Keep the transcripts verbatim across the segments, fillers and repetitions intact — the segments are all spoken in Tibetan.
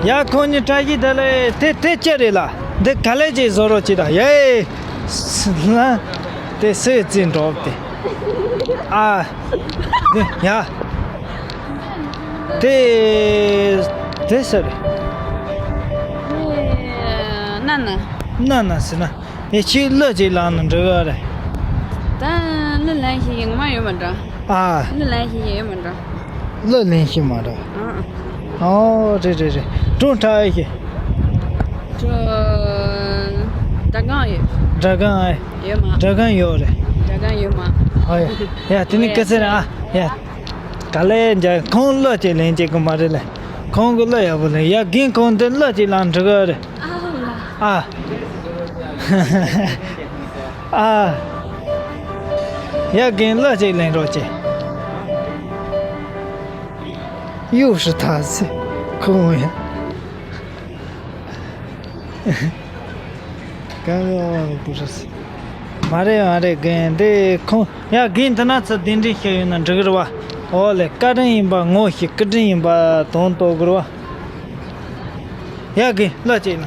ཡ། ཁོང་གཉིས་བཀྲ་ཤིས་བདེ་ལེགས། དེ་དེ་ཅི་རེད་ལ། འདི་ག་ལེ་ཅིག་བཟོ་རོགས་གྱིས་དང་། ཡེ། ལ། དེ་སུས་རྩིས་འགྲོ་དེ། ཨ། འདི་ཡ། དེ་དེ་སུ་རེད། ན་ན། ན་ན་ཟེར་ན། ངས་ཁྱེད་གླུ་ཅིག་བླངས་ན་འགྲིག་གི་རེད། ད་གླུ་ལེན་ཤེས་ཀྱི་ངོ་མ་ཡོད་མ་འགྲོ། ཨ། གླུ་ལེན་ཤེས་ཀྱི་ཡོད་མ་འགྲོ། གླུ་ལེན་ཤེས་མ་འགྲོ། ཨ། ཨོ་རེད་རེད་རེད། སྒྲུང་འཁྲབ་ཤེས། སྒྲུང་། སྒྲ་སྒམ་ཡོད། སྒྲ་སྒམ་ཨེ། ཡོད་མ། སྒྲ་སྒམ་ཡོད་རེད། སྒྲ་སྒམ་ཡོད་མ། ཨ་ཡ། ཡ་དེ་ནི་སྐད་ཆ་རེད་ཨ། ཡ། ག་ལེ་འཇག་ཁོང་གླུ་ཅིག་ལེན་ཅིག་གི་མ་རེད་ལེ། ཁོང་གི་གླུ་ཡག་པོ་ལེན་ཡ། རྒན་ཁོང་འདི་གླུ་ཅིག་བླངས་འགྲིག་གི་རེད། ཨ། ཨ། ཡ་རྒན་གླུ་ཅིག་ལེན་རོགས་གྱིས། གཡུ་ཧྲི་ཐ་སི་ཁོང་ཡ། གང་གི་བུ་ཧྲི་སི། མ་རེད་མ་རེད་རྒན་འདི་ཁོང་། ཡ་རྒན་འདི་ན་ཚོ་གདན་འདྲེན་ཞུ་ཡོད་ན་འགྲིག་གི་རེད་བ། ཨོ་ལེ། བཀའ་དྲིན་ཡིན་པ་ངོ་ཤེས། བཀའ་དྲིན་ཡིན་པ་དོན་རྟོགས་དགོས་རེད་བ། ཡ་རྒན་གླུ་ཅིག་ལ།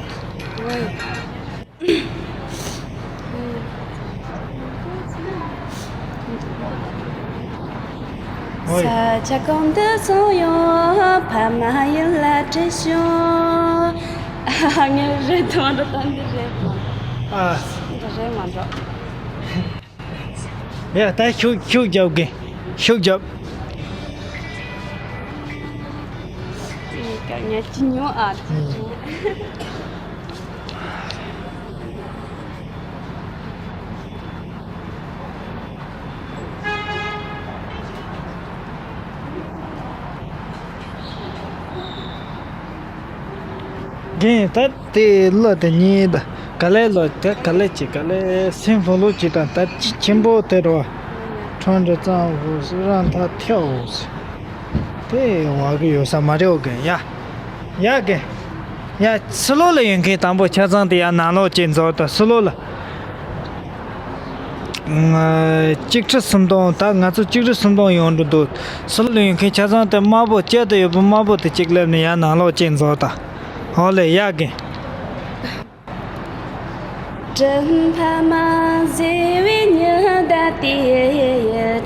ཨོ་ཡ། ས་ཆ་གང་དུ་སོང་ཡང་ཕ་མ་ཡིད་ལ་དྲན་བྱུང་། ངས་རེད་དོན་འགྲོ་ད་འདི་རེད་མ། ཨ། འདི་རེད་མ་འགྲོ། ཡ་ད་ཤུགས་ཤུགས་རྒྱབ་དགོས། ཤུགས་རྒྱབ། ངས་ཅི་ཉོ་ཨ། རྒན་ད་དེ་གླུ་དེ་ཉན་ད། ག་ལེ་གླུ་དེ་ག་ལེ་ཅིག་ག་ལེ་སེམས་ལྷོད་ལྷོད་ཅིག་དང་། ད་ཅི་ཆེན་པོ་དེ་རོ། ཁྲོན་འདྲ་གཙང་བོ་སི་རང་ཐ་ཐེའོ་སི། དེ་བ་གི་ཡོད་ས་མ་རེད་འོ་རྒན། ཡ། ཡ་རྒན། ཡ་སི་ལོ་ལ་ཡོད་མཁན་དང་པོ་ཆ་ཚང་དེ་ཡ་ནང་ལོགས་ཅིག་འཛུལ་ད། སི་ལོ་ལ། ང་གཅིག་ཁྲི་སུམ་སྟོང་། ད་ང་ཚོ་གཅིག་ཁྲི་སུམ་སྟོང་ཡོང་འགྲོ་འདུག་སི་ལོ་ལ་ཡོད་མཁན་ཆ་ཚང་དེ་དམར་པོ་དཔྱད་དུ་ཡོད་པ་དམར་པོ་དེ་གཅིག་སླེབས་ནས་ཡ་ནང་ལོགས་ཅིག་འཛུལ་ད། ཨོ་ལེ་ཡ་རྒན། དྲིན་ཕ་མ་བཟོས་པའི་ཉི་ཟླ་དེ།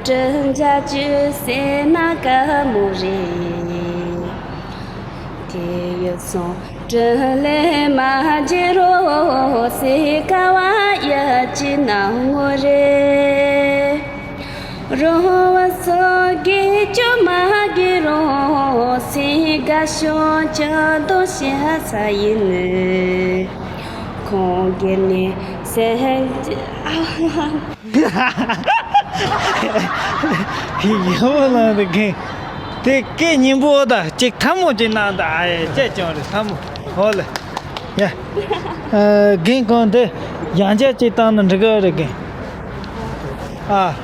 དྲིན་ཆ་ཅི་ཟེར་ན་དཀའ་མོ་རེད། དེ་ཡི་སོང་དྲིན་ལན་མ་འཇལ་རོགས་ཟེར་དཀའ་བ་ཡ་ཅི་ན་ངོ་རེད། རོང་བ་སོགས་དགེ་སྐྱོ་མ་དགེ་རོང་སེང་དགའ་ཤོག་ཅག་དོ་ཤ་ས་ཡིན་ནི། ཁོང་གི་ནི་སེམས་ཀྱི་ཨ། ཡ་བ་ལང་དུ་གིན། དེ་སྐད་སྙན་པོ་ད་ཅིག་ཐལ་མོ་ཅིག་གནང་ད། ཨ་ཡ་ཅེ་ཅང་རེད་ཐལ་མོ། ཧོ་ལེ། ཡ། ཨ། རྒན་ཁོང་དེ་ཡང་བསྐྱར་ཅིག་བཏང་ན་འགྲིག་གི་རེད་རྒན། ཨ།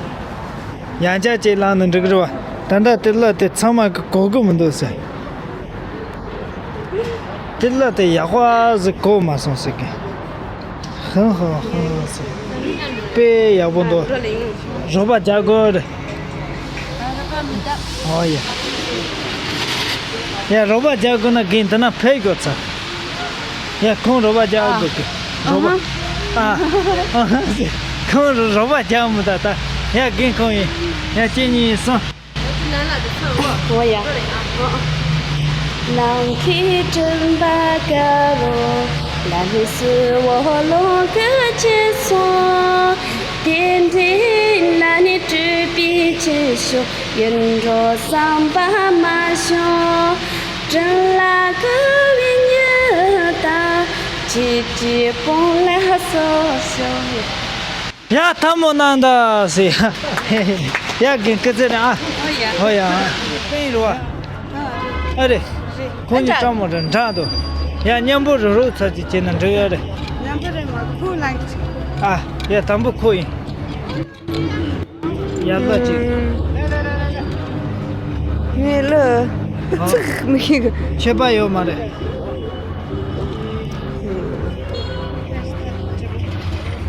ཡང་བསྐྱར་ཅིག་བླངས་ན་འགྲིག་གི་རེད་བ། ད་ལྟ་དེ་གླུ་དེ་ཚང་མ་གི་གོ་གི་མི་འདུག་ཟེར། དེ་གླུ་དེ་ཡག་པ་ཟིག་གོ་མ་སོང་ཟེར་གི། ཧང་ཧང་ཧང་ཧང་ཟེར། དཔེ་ཡག་པོ་འདུག་རོགས་པ་རྒྱག་དགོས་རེད། ཨོ་ཡ། ཡ་རོགས་པ་རྒྱག་དགོས་ན་རྒན་འདི་ན་ཕེབས་དགོས་ཚར། ཡ་ཁོང་རོགས་པ་རྒྱག་དགོས་གི། རོགས་པ། ཨ། ཨ། ཁོང་རོགས་པ་རྒྱག་མི་ད་ད། ཡ་རྒན་ཁོང་ཡིན། ཡ་གཅིག་གཉིས་གསུམ། འོ་ཡ། ནམ་མཁའི་སྤྲིན་པ་དཀར་པོ་ལ་ནི་སུ་འོ་ལོང་གི་ཅི་སོང་། དེ་འདྲའི་ན་ནི་སྤྲུལ་པའི་ཅི་ཤོག་ཡིན་འགྲོ་བསམ་པ་མ་བྱུང་། སྤྲིན་ལ་གུས་པའི་ཉི་ཟླ་ཁྱེད་ཀྱི་དཔུང་ལ་གསོལ་ཤོག་ཡ་ཐལ་མོ་གནང་ད་ཟེར། ཡ་རྒན་སྐུ་ཚེ་རིང་ཨ། ཨོ་ཡ། ཨོ་ཡ། དཔེ་རུ་བ། ཨ་རེ། ཁོང་གཉིས་ཐལ་མོ་རེ་འདྲ་འདུག་ཡ་མཉམ་པོ་རུ་རུ་ཚ་ཅིག་བྱས་ན་འགྲིག་ཡ་རེད། མཉམ་པོ་རེད་མ་ཁུ་ལང་ཅིག་ཨ། ཡ་དང་པོ་ཁོ་ཡིན། ཡ་གླུ་ཅིག་ངས་གླུ། ཨ། ཚིག་མི་ཤེས་གི་ཁྱད་པར་ཡོད་མ་རེད།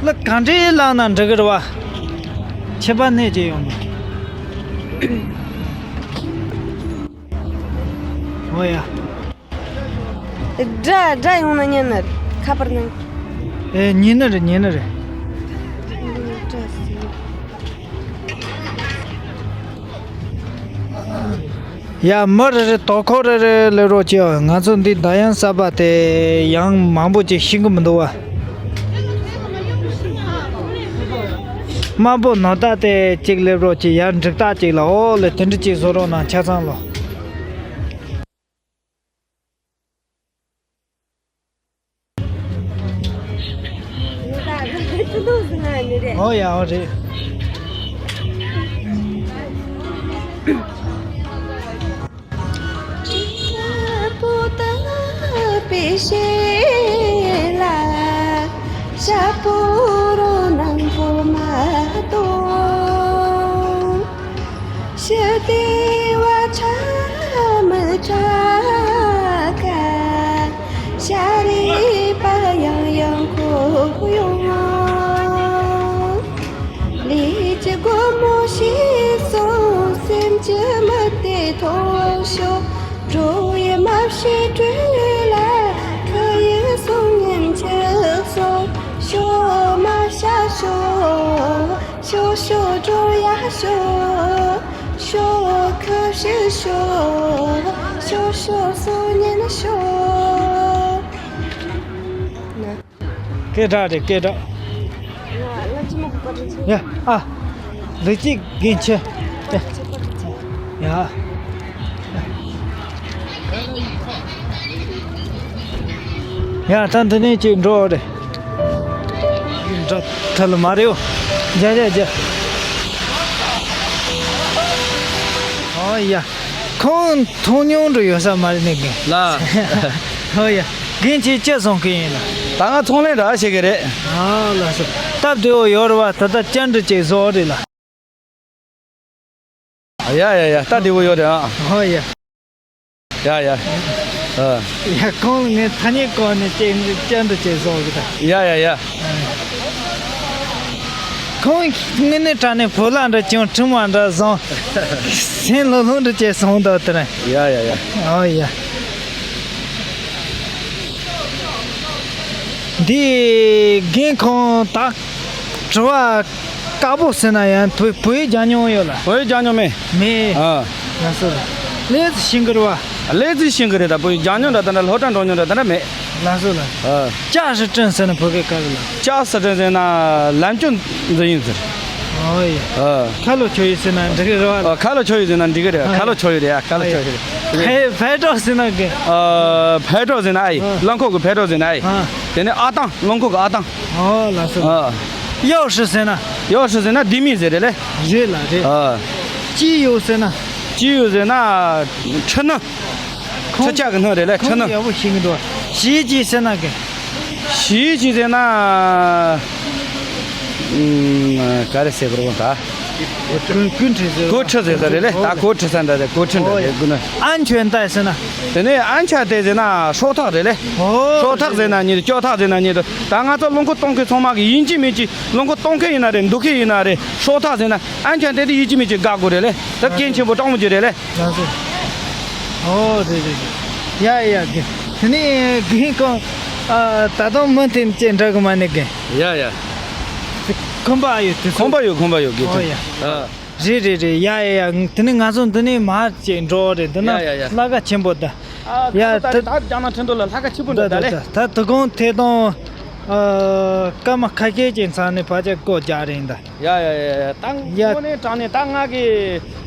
གླུ་གང་འདྲའི་བླངས་ན་འགྲིག་གི་རེད་བ། ཁྱད་པར་སྣེ་གཅིག་ཡོད་མ་རེད། ཨོ་ཡ། དགྲ་དགྲ་ཡོང་ན་ཉན་ནི་ཁ་པར་ནང་། ཨེ་ཉན་ནི་རེད། ཉན་ནི་རེད། ཡ། མི་རེ་རེ་དོ་ཁུར་རེ་རེ་སླེབས་རོགས་གྱིས། ང་ཚོ་འདི་ད་ཡང་གསར་པ་དེ་ཡང་མང་པོ་ཅིག་ཤེས་གི་མི་འདུག་བ། དམར་པོ་ནོར་རྟགས་དེ་གཅིག་སླེབས་རོགས་གྱིས། ཡར་འབྲུག་རྟགས་གཅིག་ལ། ཨོ་ལེ། དེ་འདྲ་གཅིག་བཟོ་རོགས་གནང་། ཆ་ཚང་ལོ། ཨོ་ཡ། ཨོ་རེད། སྐད་གྲགས་རེད། སྐད་གྲགས། ཡ། ཨ། ལུག་གཅིག་རྒན་ཆེ། ཡ། ཡ། ད་འདི་ནས་ཅིག་འགྲོ་རེད། འགྲོ་ཐུབ་ལ་མ་རེད། ཨོ་ཡ། ཨོ་ཡ། ཁོང་མཐོང་མྱོང་འགྲོ་ཡོད་ས་མ་རེད་ནས་རྒན། ལ། ཨོ་ཡ། རྒན་ཁྱེད་ཅི་བཟོ་གི་ཡིན་ལ། ད་ང་ཚོང་ལས་འདྲ་བྱེད་གི་རེད། ཨ་ལགས་སོ། སྟབས་བདེ་བོ་ཡོད་རེད་བ། ད་ལྟ་ཅན་འདྲ་ཅིག་བཟོ་རེད་ལ། ཡ་ཡ་ཡ། སྟབས་བདེ་བོ་ཡོད་རེད་ཨ། ཨོ་ཡ། ཡ་ཡ། ཨ། ཡ། ཁོང་ལ་ངས་ཐ་སྙད་བཀོལ་ནས་ཅན་ཅན་འདྲ་ཅིག་བཟོ་གི་ད། ཡ་ཡ་ཡ། ཁོང་དངོས་གནས་དྲང་གནས་བོད་ལྭ་འདྲ་ཅིག་དྲི་མ་འདྲ་བཟུང་། སེམས་ལྷོད་ལྷོད་འདྲ་ཅིག་སོང་འདུག་དེ་རིང་། ཡ་ཡ་ཡ། ཨོ་ཡ། འདི་རྒན་ཁོང་ད་དྲི་བ་དཀར་པོ་ཟེར་ན་ཡང་བོད་བོད་ཡིག་སྦྱང་མྱོང་ཡོད་ལ། བོད་ཡིག་སྦྱང་མྱོང་མེད། མེད། ཨ། ལགས་སོ། ལས་ཚོ་ཤེས་གི་རེད་བ། ལས་ཚོ་ཤེས་གི་རེད། ད་བོད་ཡིག་སྦྱང་མྱོང་འདྲ་ད་འདྲ་སློབ་གྲྭ་འགྲོ་མྱོང་འདྲ་ད་འདྲ་མེད། ལགས་སོ་ལ། ཨ། ཅ་ཧྲི་ཀྲན་ཟེར་ན་བོད་སྐད་ག་རེ་ལ། ཅ་ཧྲི་ཀྲན་ཟེར་ན་ལམ་སྐྱོད་འཛིན་ཡིན་ཟེར། ཨོ་ཡ། ཨ། ཁ་ལོ་ཁྱོ་ཡི་ཟེར་ན་འགྲིག་གི་རེད་བ། ཨ། ཁ་ལོ་ཁྱོ་ཡི་ཟེར་ན་འགྲིག་གི་རེད། ཨ། ཁ་ལོ་ཁྱོ་ཡི་རེད། ཨ། ཁ་ལོ་ཁྱོ་ཡི་རེད། ཕེ་ཕེ་ཏྲོ་ཟེར་ན་གི། ཨ། ཕེ་ཏྲོ་ཟེར་ན་ཨ་ཡི། ཨ། རླངས་འཁོར་གི་ཕེ་ཏྲོ་ཟེར་ན་ཨ་ཡི། ཨ། དེ་ནས་ཨ་ཏང་རླངས་འཁོར་གི་ཨ་ཏང་། ཨོ་ལགས་སོ། ཨ། གཡོག་ཧྲི་ཟེར་ན། གཡོག་ཧྲི་ཟེར་ན་ལྡེ་མིག་ཟེར་རེད་ལེ། རེད་ལ་རེད། ཨ། ཅི་ཡོ་ཟེར་ན། ཅི་ཡོ་ཟེར་ན་ཁྲི་སྣ། ཁྲི་ཁྲི་ཆ་གི་སྣ་རེད་ལེ། ཁྲི་ཁོང་སྣ། ཡག་པོ་ཤེས་ཀྱི་འདུག་ཞི་ཅི་ཟེར་ན་གི། ཞི་ཅི་ཟེར་ན། ཨུམ། ག་རེ་ཟེར་དགོས་རེད་ད། ཀུན་ཀུན་ཁྲི་ཟེར། ཀོ་ཁྲི་ཟེར་ས་རེད་ལེ། ད་ཀོ་ཁྲི་ས་འདྲ་རེད། ཀོ་ཁྲི་འདྲ་རེད། ཀུན། ཨན་ཆོན་ཏའི་ཟེར་ན། དེ་ནས་ཨན་ཆ་ཏའི་ཟེར་ན་སྲོག་ཐག་རེད་ལེ། ཨོ། སྲོག་ཐག་ཟེར་ན་ཉེ་དུ། སྐྱོ་ཐག་ཟེར་ན་ཉེ་དུ། ད་ང་ཚོ་རླངས་འཁོར་གཏོང་མཁན་ཚང་མ་གི་ཡིན་གཅིག་མིན་གཅིག་རླངས་འཁོར་གཏོང་མཁན་ཡིན་ན་རེད། འདུག་མཁན་ཡིན་ན་རེད། སྲོག་ཐག་ཟེར་ན། ཨན་ཆ་ཏའི་དེ་ཡིན་གཅིག་མིན་གཅིག་དགའ་དགོས་རེད་ལེ། ད་སྐྱོན་ཆེན་པོ་སྤྲང་མོ་ཅིག་རེད་ལེ། ལགས་སོ། ཨོ་རེད་རེད་རེད། ཡ་ཡ་རྒན། དེ་ནས་རྒན་ཁོང་། ཨ། ད་དུང་མུ་མཐུད་ཅིག་འདྲ་གི་མ་ནི་རྒན། ཡ་ཡ། ཁོམ་པ་ཡོད་དུས་ཚོད། ཁོམ་པ་ཡོད། ཁོམ་པ་ཡོད་རྒན། ཨོ་ཡ། ཨ། རེད་རེད་རེད། ཡ་ཡ་ཡ། དེ་ནས་ང་ཚོ་འདི་ནས་མར་ཅིག་འགྲོ་རེད། འདི་ན། ཡ་ཡ་ཡ། ལྷ་ཁང་ཆེན་པོ་ད། ཨ། ཡ། ད་ད་ད་ད་ལྗང་ནག་ཁྲིན་ཏུ་ལ་ལྷ་ཁང་ཆེན་པོ་འདི་ད་ད་ལེ། ད་ད་དུ་གོང་ཐད་གཏོང་། ཨ། སྐར་མ་ཁ་ཤས་ཀྱི་མཚམས་ནས་ཕལ་ཆེར་སྒོ་རྒྱག་རེད་ད། ཡ་ཡ་ཡ་ཡ། ད་ཡ། དངོས་གནས་དྲང་གནས་ད་ང་གི།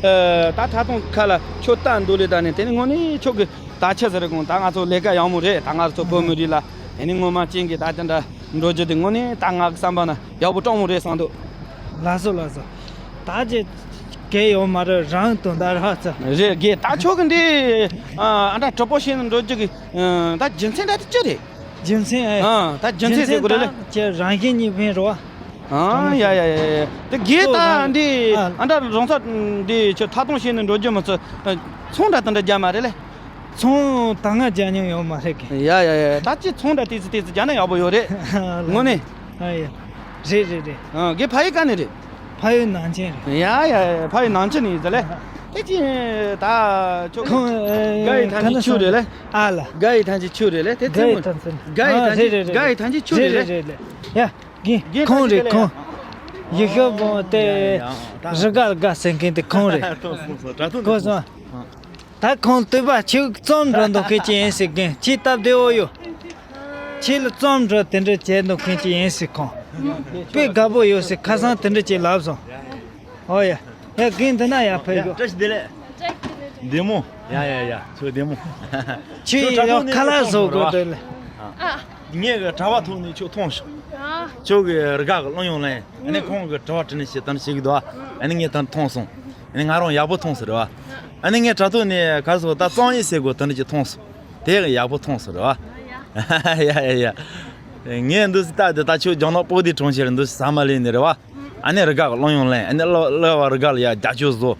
ཨ། ད་ད་དུང་ཁ་ལ་ཁྱོད་ལྟ་འདུག་ལེ། ད་ནི་དེ་ནི་དངོས་གནས་ཁྱོད་ཀྱི་ད་ཆི་ཟེར་དགོས། ད་ང་ཚོ་ལས་ཀ་ཡག་མོ་རེད། ད་ང་ཚོ་བོད་མི་རིགས་ལ་དེ་ནི་ངོ་མ་ཅན་གྱི་ད་དེ་འདྲ་འགྲོ་རྒྱུ་དེ་དངོས་གནས་ད་ང་གི་བསམ་པ་ན་ཡག་པོ་སྤྲང་མོ་རེད་བསམ་འདུག་ལགས་སོ་ལགས་སོ། ད་ཅི་གལ་ཡོད་མ་རེད། རང་དོན་དག་རེད་བ་ཚ། རེད་རྒན། ད་ཁྱོད་ཀྱི་འདི། ཨ། ཨ་འདྲ་གྲོགས་པོ་བྱས་ནས་འགྲོ་རྒྱུ་གི། ཨ། ད་རྒྱུ་མཚན་ད་དེ་ཅི་རེད། རྒྱུ་མཚན་ཨེ། ཨ། ད་རྒྱུ་མཚན་ཟེར་དགོས་རེད་ལེ། རྒྱུ་མཚན་ད་ཁྱེད་རང་བཞིན་གཉིས་ཕན་རེད་བ། ཨ། ཡ་ཡ་ཡ་ཡ། དེ་རྒན་ད་འདི། ཨ། ཨ་འདྲ་རང་ཚོ་འདི་ཁྱོད་ཐད་གཏོང་བྱས་ནས་འགྲོ་རྒྱུ་མི་ཚོ། ཨ། ཚོང་འདྲ་དེ་འདྲ་རྒྱག་མ་རེད་ལེ། ཚོང་ད་སྔ་རྒྱག་མྱོང་ཡོད་མ་རེད་གི། ཡ་ཡ་ཡ། ད་ཅི་ཚོང་འདྲ་ཏོག་ཙམ་ཏོག་ཙམ་རྒྱག་ན་ཡག་པོ་ཡོད་རེད། དངོས་གནས། ཨ་ཡ། རེད་རེད་རེད། ཨ། རྒན་ཕ་ཡུལ་ག་ནས་རེད། ཕ་ཡུལ་ནང་ཆེན་རེད། ཡ་ཡ་ཡ། ཕ་ཡུལ་ནང་ཆེན་ནས་ཡིན་ཟེར་ལེ། དེ་ཅི་ད་ཁྱོད་ཁོང་དགའ་ཡི་ཐང་ཅི་ཆུ་རེད་ལེ། ཨ་ལ། དགའ་ཡི་ཐང་ཅི་ཆུ་རེད་ལེ། དེ་དགའ་ཡི་ཐང་ཆི། དགའ་ཡི་ཐང་ཅི་དགའ་ཡི་ཐང་ཅི་ཆུ་རེད་ལེ། ཡ་གིན་ཁོང་རེད་ཁོང་། ཡི་ཤོ་བོང་དེ་རི་དགའ་དགའ་ཟེར་མཁན་དེ་ཁོང་རེད། ཁོ་སོང་། ད་ཁོང་སྟོད་པ་ཁྱེད་རྩོམ་འབྲི་མདོག་ཁེལ་གྱི་ཡིན་ཟེར་གིན་ཁྱེད་སྟབས་བདེ་བོ་ཡོད། ཁྱེད་ལ་རྩོམ་འབྲི་དེ་འདྲ་བྱས་མདོག་ཁེལ་གྱི་ཡིན་ཟེར་ཁོང་། དཔེ་དགའ་པོ་ཡོད་ཟེར་ཁ་སང་དེ་འདྲ་ཅིག་ལབ་སོང་། ཨོ་ཡ། ཡ་གིན་འདི་ན་ཡ་ཕེབས་ཡོད། བཀྲ་ཤིས་བདེ་ལེགས། བདེ་མོ། ཡ་ཡ་ཡ་ཁྱོད་བདེ་མོ། ཁྱེད་ཁྱོད་དྲ་ཐོག་ཡང་ནས་ཁ་ལག་ཁྱོད་བཟོ་ཐོང་དགོས་དོན་ལ། ཨ། ངས་གི་དྲ་བ་ཐོག་ནས་ཁྱོད་མཐོང་བྱུང་། ཨ། ཁྱོད་གི་རི་དགའ་གི་གླུ་དབྱངས་ལེན། ཨ་ནི་ཁོང་གི་དྲི་བ་དྲིས་ནས་ཞེ་དྲག་ཞིག་འདུག་ཨ་ནི་ངས་ད་མཐོང་སོང་། ཨ་ནི་ང་རང་ཡག་པོ་མཐོང་ཟེར་བ། ཨ་ནི་ངས་དྲ་ཐོག་ནས་ག་རེ་ཟེར་ད་གཙང་ཡིག་ཟེར་དགོས་དེ་འདྲ་ཅིག་མཐོང་སོང་། དེ་ཡག་པོ་མཐོང་ཟེར་བ། ཡ་ཡ་ཡ། ངས་འདུག་སེ་ལྟ་དེ་ད་ཁྱོད་རྒྱ་ནག་པོ་ཏི་གྲོང་ཁྱེར་འདུག་སེ་ཟ་མ་ལེན་ནི་རེད་བ། ཨ་ནི་རི་དགའ་གི་གླུ་དབྱངས་ལེན། ཨ་ནི་གླུ་གླུ་བ་རི་དགའ་ལ་ཡ་རྒྱབ་སྐྱོར་བཟོ།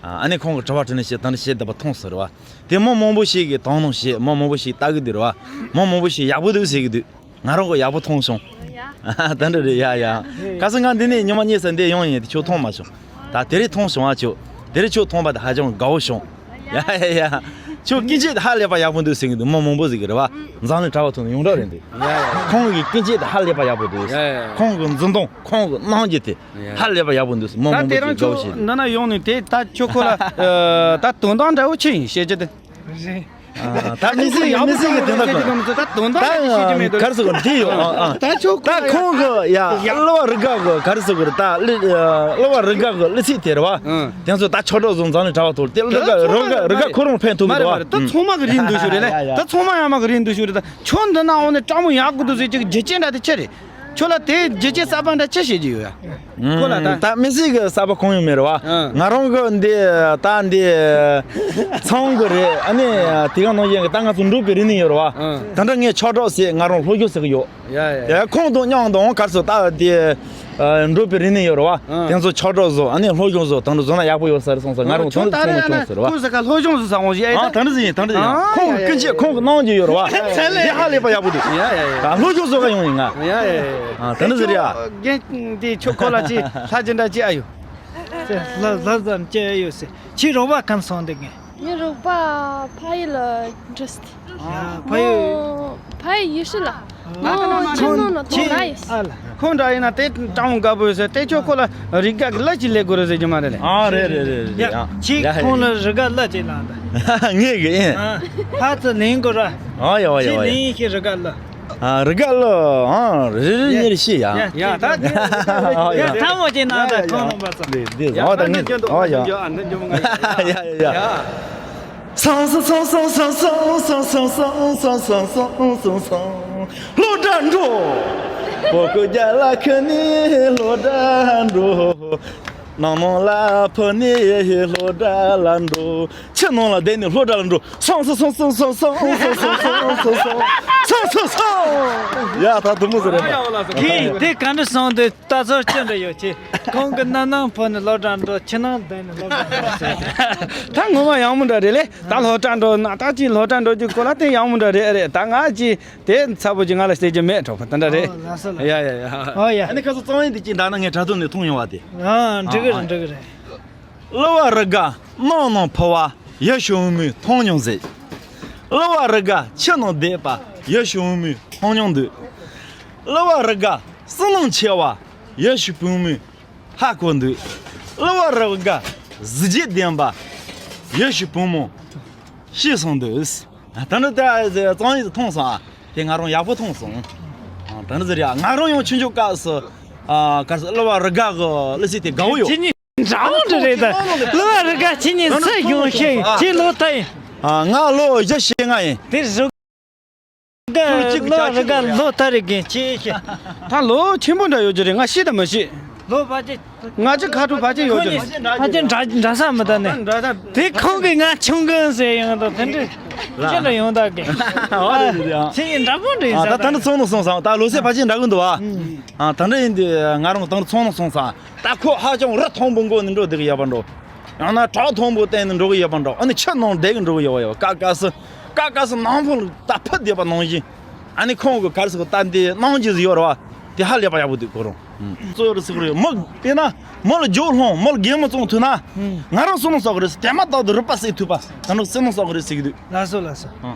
ཨ་ནི་ཁོང་གི་དྲི་བ་དྲིས་ནས་བཤད་དེ་འདྲ་བཤད་བསྡད་པ་མཐོང་ཟེར་བ། དེ་མི་མང་པོ་ཞིག་གིས་དང་ལེན་བྱེད། མི་མང་པོ་ཞིག་ལྟ་གི་འདུག་རེད་བ། མི་མང་པོ་ཞིག་ཡག་པོ་འདུག་ཟེར་གི་འདུག་ང་རང་གི་ཡག་པོ་མཐོང་སོང་། ཡ། དེ་འདྲ་རེད་ཡ་ཡ། ཁ་སང་ང་འདི་ནས་ཉི་མ་གཉིས་ཙམ་འདི་ཡོང་ཡིན་དེ་ཁྱོད་མཐོང་མ་བྱུང་། ད་དེ་རིང་མཐོང་བྱུང་ཨ་ཁྱོད། དེ་རིང་ཁྱོད་མཐོང་པ་དེ་ཧ་ཅང་དགའ་བོ་བྱུང་། ཡ་ཡ་ཡ། ཁྱོད་སྐད་ཆ་དེ་ཧ་ལས་པ་ཡག་པོ་འདུག་ཟེར་གི་འདུག་མི་མང་པོ་ཟེར་གི་རེད་བ། འཛམ་གླིང་དྲ་བ་ཐོག་ནས་ཡོངས་གྲགས་རེད་འདུག་ཡ་ཡ། ཁོང་གི་སྐད་ཆ་དེ་ཧ་ལས་པ་ཡག་པོ་འདུག་ཡ་ཡ། ཁོང་གི་འཛིན་སྟངས་ཁོང་གི་གནང་རྒྱུ་དེ་ཧ་ལས་པ་ཡག་པོ་འདུག་མི་མང་པོ་ཅིག་དགའ་བོ་བྱས་འདུག་ད་དེ་རིང་ཁྱོད་འདི་ན་ཡོང་ནས་དེ་ད་ཁྱོད་ཁོ་ལ་ད་དོན་དག་འདྲ་བོ་ཆི་ཡིན་བཤད་རྒྱུ་དེ། ཨ། ད་མི་སྲིད་མི་སྲིད་ཀྱི་དོན་དག་ད་དོན་དག་ད་ཞིག་ཅི་མེད་དོ། ག་རེ་ཟེར་དགོས་འདི་ཡོད་ཨ། ད་ཁྱོད་ད་ཁོང་གི་ཡ་གླུ་བ་རི་དགའ་གི་ག་རེ་ཟེར་དགོས་རེད་ད་གླུ་གླུ་བ་རི་དགའ་གི་གླུ་ཚིག་དེ་རེད་བ། དེ་ཚོ་ད་ཆོས་གྲོགས་ཚོ་འཛམ་གླིང་དྲ་བ་ཐོག་དེ་རི་དགའ་རི་དགའ་རི་དགའ་ཁོ་རང་ཕན་ཐོགས་མི་འདུག་བ། ད་ཚང་མ་གི་རིག་འདུག་ཞུ་རེད་ལེ། ད་ཚང་མ་ཡ་མ་གི་རིག་འདུག་ཞུ་རེད། ད་ཁྱོད་འདི་ན་འོང་ནས་སྤྲང་མོ་ཡག་གི་འདུག་ཟེར་གྱི་རྒྱུ་རྐྱེན་འདྲ་དེ་ཆི་རེད། ཁྱོད་ལ་དེ་རྒྱུ་རྐྱེན་གསར་པ་འདྲ་ཅི་བཤད་ཀྱི་ཡོད་ཡ། ཁོ་ལ་ད། ད་མི་སྲིད་ཀྱི་གསར་པ་གང་ཡང་མེད་རེད་བ། ཨ། ང་རང་གི་འདི་ད་འདི་ཚང་གི་རེད། ཨ་ནི་དེ་ག་ནང་བཞིན་གྱི་ད་ང་ཚོ་འབྲུག་པའི་རིག་གནས་ཡོད་རེད་བ། ཨ། ད་འདྲ་ངས་ཆོས་གྲོགས་ཟེར་ང་རང་སློབ་སྦྱོང་ཟེར་གི་ཡོད། ཡ་ཡ། ཡ་ཁོང་དང་མཉམ་དང་གར་སོ་ད་འདི་འབྲུག་པའི་རིག་གནས་ཡོད་རེད་བ། ཨ། དེ་ཚོ་ཆོས་གྲོགས་བཟོ་ཨ་ནི་སློབ་སྦྱོང་བཟོ་ད་འདྲ་བཟོ་ན་ཡག་པོ་ཡོད་ས་རེད་སོང་ས་ང་རང་ཁྱོད་ད་ཚང་མ་རེད་ཁྱོད་ན་ཟེར་བ། ཁོང་ཟེར་ག་སློབ་སྦྱོང་བཟོ་ས་འོང་ཞིག་ཨ་ཡ། ད་འདྲ་ཟིག་ཡིན་ད་འདྲ་ཟིག་ཡིན། ཨ། ཁོང་གི་ཡ་ཡ། སྐུ་མཁྱེན་ཁོང་གི་གནང་རྒྱུ་ཡོད་རེད་བ། དེ་ཧ་ལས་པ་ཡག་པོ་འདུག་ཡ་ཡ་ཡ། ད་སློབ་སྦྱོང་བཟོ་ག་ཡོང་ཡིན་ང་། ཡ་ཡ་ཡ། ཨ་དེ་འདྲ་ཟེར་ཡ། རྒན་འདི་ཁྱོད་ཁོ་ལ་ཅི་ལྷ་ཅི་འདྲ་ཅི་ཨ་ཡོད། ལྷ་ལྷ་ཙམ་ཅི་ཨ་ཡོད་ཟེར་ཁྱི་རོགས་པ་གང་སོང་འདུག་གི་ངའི་རོགས་པ་ཕ་ཡུལ་ལ་འགྲོ་སྟེ། ཕ་ཡུལ། ཕ་ཡུལ་ཡུལ་ཤུལ་ལ། ཁོང་ཁྱིམ་ནང་ན་ཁོང་ཁྱིམ་ལ་ཡིན། ཨ་ལ། ཁོང་འདྲ་ཡིན་ན་དེ་སྤྲང་བོ་དགའ་པོ་ཡོད་ཟེར་དེ་ཁྱོད་ཁོ་ལ་རི་དགའ་གི་གླུ་ཅིག་ལེན་དགོས་རེད་ཟེར་གྱི་མ་རེད་ལེ། ཨ་རེད་རེད་རེད་རེད། ཡ། ཁྱེད་ཡ་ཁོང་ལ་རི་དགའ་གླུ་ཅིག་བླངས་དང་། ངས་གི་ཡིན། ཨ། ཕར་ཚུར་ལེན་དགོས་ར། ཨ་ཡ་ཡ་ཡ། ཁྱེད་ལེན་ཤེས་རི་དགའ་གླུ། ཨ་རི་དགའ་གླུ་ཨ་རེ་རེ་གཉིས་རེ་ཤེས་ཡ། ཡ་ད་དེ་ཡ་ཐ་མོ་ཅིག་གནང་དང་ཁོང་རྣམ་པ་ཚོ། འདི་འདི་ཨ་ད་ངས་ཨ་ཡ། ཡ་ཡ་ཡ། ཡ་ཡ་ཡ། སང་སང་སང་སང་སང་སང་སང་སང་སང་སང་སང་སང་སང་སང་སློབ་གྲྭ་འགྲོ། བོད་སྐད་རྒྱ་ལ་ཁ་ནས་སློབ་གྲྭ་འགྲོ། ནང་ནང་ལ་ཕོ་ནས་སློབ་གྲྭ་ལ་འགྲོ། ཕྱི་ནང་ལ་བསྡད་ནས་སློབ་གྲྭ་ལ་འགྲོ། སང་སང་སང་སང་སང་སང་སང་སང་སང་སང་སང་། ཡ་ད་དུ་མོ་ཟེར་རེད། ཁྱེད་དེ་ག་འདྲ་སོང་དུས། ལྟ་ཚུལ་ཅི་འདྲ་ཡོད་ཅེས། ཁོང་གི་སྣ་ནང་ཕོ་ནས་སློབ་གྲྭ་འགྲོ་ཕྱི་ནང་བསྡད་ནས་སློབ་གྲྭ་འགྲོ་ཟེར་ཏེ། ད་ངོ་མ་ཡག་མོ་འདྲ་རེད་ལེ། ད་སློབ་གྲྭ་འགྲོ་ན་ད་ཅིག་སློབ་གྲྭ་འགྲོ་རྒྱུ་ཁོ་ལ་དེ་ཡག་མོ་འདྲ་རེད་རེད། ད་ང་ཅིག་དེ་ཚ་པོ་ཅིག་ང་ལ་བཤད་རྒྱུ་མེད་གྲོགས་པོ་དེ་འདྲ་རེད། ཨོ་ལགས་སོ་ལགས། ཡ་ཡ་ཡ། ཨོ་ཡ། ཨ་ནི་ཁ་སང་གཙང་ཡིན་དེ་ཅིག་འདྲ་ན་ངས་དྲ་ཐོག་ནས་མཐོང་ཡོང་བ་དེ། ཨ་འགྲིག་གི་རེད་འགྲིག་གི་རེད། གླུ་བ་རི་དགའ་ནང་ནང་ཕོ་བ་ཡིད་བྱེད་འོ་མའི་ཐང་ཉུང་ཟེར། གླུ་བ་རི་དགའ་ཕྱི་ནང་བསྡད་པ་ཡིད་བྱེད་འོ་མའི་ཐང་ཉུང་འདུག་གླུ་བ་རི་དགའ་བསོད་ནམས་ཆེ་བ་ཡིད་བྱེད་བུ་མོས་ཧ་གོ་འདུག་གླུ་བ་རི་དགའ་གཟི་བརྗིད་ལྡན་པ་ཡིད་བྱེད་བུ་མོ་ཤེས་སོང་འདུག་ད་ནི་ད་གཙང་ཡིན་མཐོང་སོང་ཨ། དེ་ང་རང་ཡག་པོ་མཐོང་སོང་། ད་ནི་ཟེར་ཡ་ང་རང་ཡང་ཆུང་ཆུང་སྐབས་སུ་ག་ས་གླུ་བ་རི་དགའ་གི་གླུ་ཚིག་དེ་དགའ་བོ་ཡོད། འདྲ་མོ་འདྲ་རེད་ད། གླུ་བ་རི་དགའ་ཁྱེད་གཉིས་ཚེ་གཞོན་ཤེས་ཁྱེད་ལོ་ད་ཡིན། ང་ལོ་བཞི་ཞེ་ལྔ་ཡིན། དེ་རི་དགའ་གླུ་བ་རི་དགའ་ལོ་ད་རེད་རྒན་ཁྱེད་ཤེས། ད་ལོ་ཆེན་པོ་འདྲ་ཡོད་ཀྱི་རེད་ང་ཤེས་དང་མ་ཤེས། ལོ་ཕལ་ཆེར། ང་ཚོ་ཁ་ཐུག་ཕལ་ཆེར་ཡོད་ཀྱི་རེད། ཕལ་ཆེར་འདྲ་འདྲ་ས་མི་ད་ནི། འདྲ་ས། དེ་ཁོང་གིས་ང་ཆུང་གི་ཟེར་ཡོང་དང་དེ་འདྲ། ཅི་འདྲ་ཡོང་དག་གི་ཨ་རེད་རེད་ཨ། ཁྱེད་ཀྱིས་འདྲ་པོ་འདྲ་ཡིན་ཨ་ས་ད་ད་ད་འདྲ་ཚོང་ནང་སོང་ཙང་ད་ལོ་ཚད་ཕལ་ཆེར་འདྲ་གི་འདུག་ཨ། ཨ་ད་འདྲ་ཡིན་དུས་ང་རང་ད་འདྲ་ཚོང་ནང་སོང་ཙང་ད་ཁོ་ཧ་ཅང་རི་མཐོན་པོ་མགོ་ནས་འགྲོ་བསྡད་ཀྱི་ཡོད་པ་འགྲོ། ཡང་ན་བྲག་མཐོན་པོ་བསྟན་ནས་འགྲོ་གི་ཡོད་པ་འགྲོ། ཨ་ནི་ཆུ་ནང་བསྡད་ཀྱི་འགྲོ་གི་ཡོད་པ་ཡོད་ཀ་ཀ་སི། ཀ་ཀ་སི་ནང་ཕོ་ལ་ད་ཕུ་བསྡད་པ་ནང་བཞིན། ཨ་ནི་ཁོང་གི་ག་རེ་ཟེར་གི་ད་འདི་གནང་རྒྱུ་ཟིག་ཡོད་རེད་བ། དེ་ཧ་ལས་པ་ཡག་པོ་འདུག་ཁོ་རང་། གཙོ་བོ་རེད་ཟེར་གི་རེད། མི་དཔེར་ན་མི་ལ་རྒྱུ་སློང་། མི་ལ་རྒན་མོ་བཙོང་ཐུབ་ན། ང་རང་བསོད་ནམས་བསགས་གི་རེད་ཟེར། དེ་མ་ཐག་ཏུ་རུས་པ་བསྲེག་ཐུབ་པ། ད་ནི་བསོད་ནམས་བསགས་གི་རེད་ཟེར་གི་འདུག་ལགས་སོ་ལགས་སོ།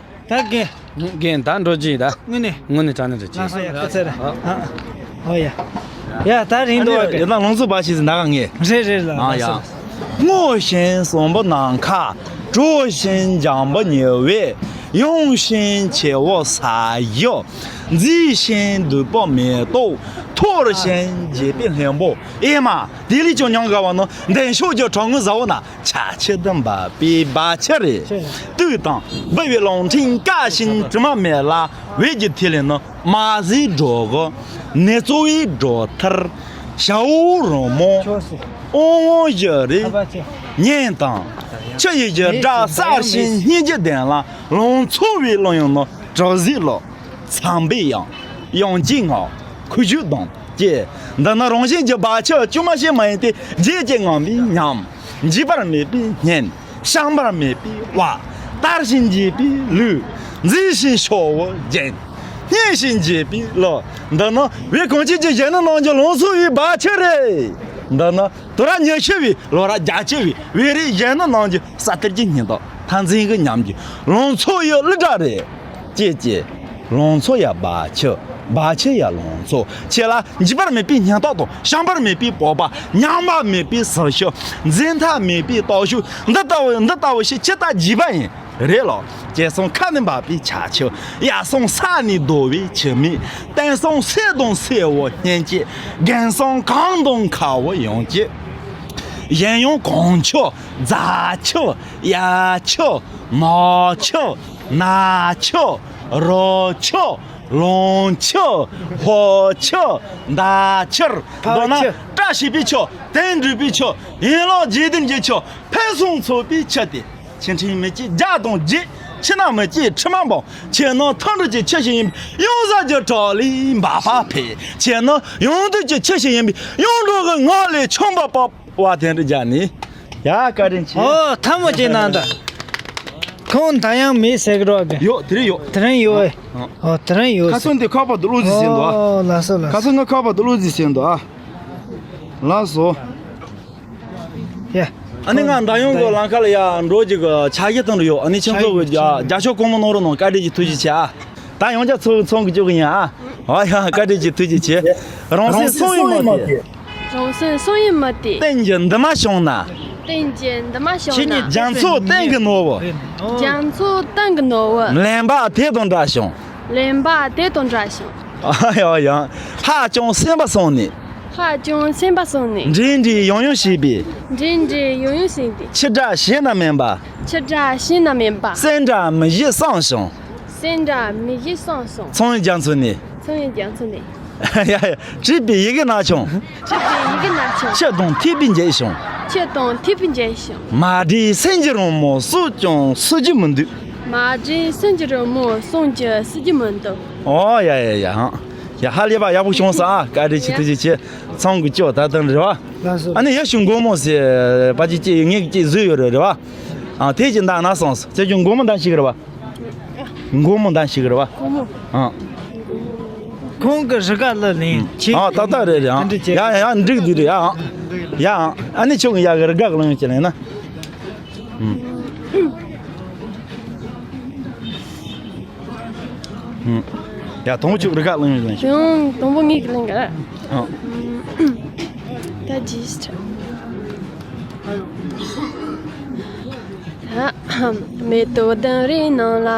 ད་རྒན། རྒན་ད་འགྲོ་རྒྱུ་ཡིན་ད། དངོས་གནས། དངོས་གནས་དྲང་གནས་འགྲོ་རྒྱུ་ལགས་སོ། ཡ་ཁ་ཚ་ར། ཨོ་ཡ། ཡ་ད་རིང་དུ་བ་ཡ་ད་ལང་ཚོ་བ་ཞིག་ཟིན་ད་ག་ངས། རེད་རེད་ལ། ཨ་ཡ། ལགས་སོ་ལགས་སོ། སྔོ་ཞིང་སྲོང་པོ་ནམ་མཁའ། དྲོ་ཞིང་འཇམ་པོ་ཉི་འོད། ཡང་ཞིང་ཆེ་བོ་ས་གཞི། མཛེས་ཤིང་དུད་པ་མེ་ཏོག། མཐོ་ཞིང་རྒྱས་པའི་ལྷུན་པོ། ཨེ་མ། དེ་ལས་ཀྱང་ཉམས་དགའ་བ་ནི་མདུན་ཕྱོགས་ཀྱི་གྲང་ངུ་ཟ་འོ་ན། ཆ་ཆེ་དུ་འབབ་པའི་བ་ཕྱི་རེད། དུག་དང་འབུ་བའི་རླུང་ཕྲན་བཀག་ཞིང་དྲི་མ་མེད་ལ། འོད་ཀྱི་ཐིག་ལེ་ནི་མ་ཟིན་སྒྲོ་གི། ནི་གཙོ་བོའི་སྒྲོ་མཐར། ཞ་འོ་རོལ་མོ། ཨོ་ངོ་བཞི་རེ། སྙན་དང་། ཆུ་ཡི་རྒྱུ་སྒྲ་གསལ་ཞིང་སྙན་གྱི་གདན་ལ། ལང་ཚོ་བའི་གླུ་དབྱངས་ནི་དྲི་ཟའི་གླུ། ཚངས་པའི་དབྱངས། དབྱངས་ཀྱི་ངག། ཁུ་བྱུག་གདངས་ཀྱི། འདི་ནི་རང་བཞིན་གྱི་བ་ཕྱི་དཀྱུས་མ་ཞིག་མ་ཡིན་ཏེ། བརྗིད་ཀྱིས་ངང་བའི་ཉམས། འཇིགས་པ་མེད་པའི་སྙན། བཤང་བ་མེད་པའི་བ། དར་ཞིང་རྒྱས་པའི་ལུས། མཛེས་ཤིང་ཤོག་བུ་རྒྱན། སྙན་ཞིང་འཇེབས་པའི་གླུ། འདི་ནི་བོད་གངས་ཅན་གྱི་གཞོན་ནུ་རྣམས་ཀྱི་ལང་ཚོ་བའི་བ་ཕྱི་རེད། འདི་ནི་དུས་རབས་ཉི་ཤུ་བའི་ལོ་རབས་བརྒྱད་ཅུ་བའི་བོད་རིགས་གཞོན་ནུ་རྣམས་ཀྱི་ས་གཏེར་གྱི་སྙིང་སྟོབས། མཐའ་མཚན་གྱི་ཉམས་ཀྱི་ལང་ཚོ་ཡི་གླུ་སྒྲ་རེད། ཀྱེ་ཀྱེ། ལང་ཚོ་ཡ་བ་ཕྱི། བ་ཕྱི་ཡ་ལང་ཚོ། ཁྱེད་ལ་འཇིགས་པ་མེད་པའི་སྙིང་སྟོབས་དང་། བཤང་བ་མེད་པའི་སྤོབས་པ། ཉམས་པ་མེད་པའི་ཟིལ་ཤུགས། འཛད་མཐའ་མེད་པའི་སྟོབས་ཤུགས། འདི་ལྟ་བུ། འདི་ལྟ་བུ་ཞིག་ཅི་ལྟར་བགྱིས་པ་ཡིན། རེད་ལོ། སྐྱེ་གསུམ་ཁ་ནས་འབབ་པའི་ཆར་ཆུ། ཡར་གསུམ་ས་ནས་བརྡོལ་བའི་ཆུ་མིག། སྟེང་གསུམ་སེར་དང་སེར་བོ་སྙན་སྐྱེས། སྒང་གསུམ་གངས་དང་ཁ་བོ་ཡང་སྐྱེས། གཞན་ཡང་གངས་ཆུ། རྫ་ཆུ། གཡའ་ཆུ། ནགས་ཆུ། ནགས་ཆུ། རི་ཆུ། ལུང་ཆུ། ཧོ་ཆུ། མདའ་ཆུ། མདོར་ན་བཀྲ་ཤིས་པའི་ཆུ། དོན་འགྲུབ་པའི་ཆུ། ཡན་ལག་བརྒྱད་ལྡན་གྱི་ཆུ། ཕུན་སུམ་ཚོགས་པའི་ཆུ་སྟེ། ཆུ་ཕྲན་མི་སྐྱེ་རྒྱ་དང་རྗེ། ཆུ་ནག་མི་སྐྱེ་དྲི་མ་སྦོམ། ཆུ་ནི་མཐའ་འགྲོ་གྱི་ཆུ་ཞིག་ཡིན་པས། ཡང་ཟག་གི་བྲག་ལས་འབབ་པ་འཕེལ། ཆུ་ནི་ཡང་དུས་ཀྱི་ཆུ་ཞིག་ཡིན་པས། ཡང་འགྲོ་གི་ངོགས་ལས་ཆུ་འབབ་པ། བ་དན་རི་རྒྱ་ནི། ཡ་བཀའ་དྲིན་ཆེ། ཨོ་ཐལ་མོ་སྦྱར་གནང་དང་། ཁོང་ད་ཡང་མེད་ཟེར་གི་རོགས་གི། ཡོད། དེ་རིང་ཡོད། དེ་རིང་ཡོད་ཨེ། ཨ། ཨོ་དེ་རིང་ཡོད་ཁ་ཟེར། སང་དེ་ཁ་པར་དུ་བླུགས་ཟིན་ཟིན་འདུག་ཨ། ཨོ་ལགས་སོ་ལགས་ཁ་སོ། སང་ང་ཁ་པར་དུ་བླུགས་ཟིན་ཟིན་འདུག་ཨ། ལགས་སོ། ཡ། ཨ་ནི་ང་མདའ་ཡོང་གི་ལམ་ཁ་ལ་ཡ་འགྲོ་རྒྱུ་གི་ཕྱག་བཞེས་བཏང་རུ་ཡོད། ཨ་ནི་ཁྱེད་ཚོ་གི་རྒྱ་རྒྱ་ཤོག་གང་མང་གནང་རོགས་གནང་། བཀའ་དྲིན་གྱི་ཐུགས་རྗེ་ཆེ་ཨ། ད་ཡང་བསྐྱར་ཚོ་ཚོང་གི་བཅུག་གི་ཡིན་ཨ། ཨ་ཡ་བཀའ་དྲིན་གྱི་ཐུགས་རྗེ་ཆེ། རང་སེམས་བསམ་ཡས་མ་དེ། རང་སེམས་བསམ་ཡས་མ་དེ། སྟེང་གི་འདུན་མ་བྱུང་ན། སྟེང་གི་འདུན་མ་བྱུང་ན། རྒྱ་མཚོ་སྟེང་གི་ནོར་བུ། རྒྱ་མཚོ་སྟེང་གི་ནོར་བུ། ལེན་པ་དེ་དང་འདྲ་བྱུང་། ལེན་པ་དེ་དང་འདྲ་བྱུང་། ཨ་ཡ་ཡ། ལྷག་ཀྱང་སེམས་པ་བསམ་ནས། ལྷག་ཀྱང་སེམས་པ་བསམ་ནས། འབྲེལ་འདྲིས་ཡང་ཡང་བྱས་པས། འབྲེལ་འདྲིས་ཡང་ཡང་བྱས་ཏེ། ཕྱི་དགྲ་གཞན་ན་མིན་པ། ཕྱི་དགྲ་གཞན་ན་མིན་པ། སེམས་དགྲ་མི་བཞེད་བསམ་བྱུང་། སེམས་དགྲ་མི་བཞེད་བསམ་བྱུང་། ཚངས་དབྱངས་རྒྱ་མཚོ་ནས། ཚངས་དབྱངས་རྒྱ་མཚོ་ནས། ཡ་ཡ། བྲིས་པའི་ཡི་གེ་ནག་བྱུང་། བྲིས་པའི་ཡི་གེ་ནག་བྱུང་། ཆུ་དང་འཐིག་པའི་འཇིགས་བྱུང་། ཆུ་དང་འཐིག་པའི་འཇིགས་བྱུང་། མ་བྲིས་སེམས་ཀྱི་རང་མོ་སུས་ཀྱང་སུ་རྒྱུ་མི་འདུག་མ་བྲིས་སེམས་ཀྱི་རང་མོ་སུས་ཀྱང་སུ་རྒྱུ་མི་འདུག་ཨོ་ཡ་ཡ་ཡ། ཡ་ཧ་ལས་པ་ཡག་པོ་བྱུང་སོང་ཨ། བཀའ་དྲིན་ཆེ། ཐུགས་རྗེ་ཆེ། ཚང་གི་ཅོ་ད་དང་རེད་བ། ལགས་སོ། ཨ་ནི་ཡ་ཞུ་མགོ་མོ་ཟེར་པ་ཅིག་ཅིག་ངས་ཅིག་བཟོས་ཡོད་རེད་རེད་བ། ཨ་དེ་ཅིག་འདང་ན་སོང་སོང་། ཁྱེད་ཀྱི་མགོ་མོ་འདང་ཞིག་རེད་བ། མགོ་མོ་འདང་ཞིག་རེད་བ། མགོ་མོ། ཨ། ཁོང་གི་རི་ག་ལ་ལེན་ཆེ། ཨ་ཏག་ཏག་རེད་རེད་ཨ། ཡ་ཡ་འགྲིག་འདུག་རེད་ཨ། ཡ་ཨ་ནི་ཁྱོད་ཀྱི་ཡ་གི་རི་ག་ལ་ཡོང་ཅི་ལེན་ན། ཨུམ། ཨུམ། ཡ་དང་པོ་ཁྱོད་རི་ག་ལེན་ཡོང་ལེན་ཞིག་དང་དང་པོ་ངས་ཀྱི་ལེན་ག་ཨ། ད་ཇི་སི་ཊི། མེ་ཏོག་ལྡུམ་རའི་ནང་ལ།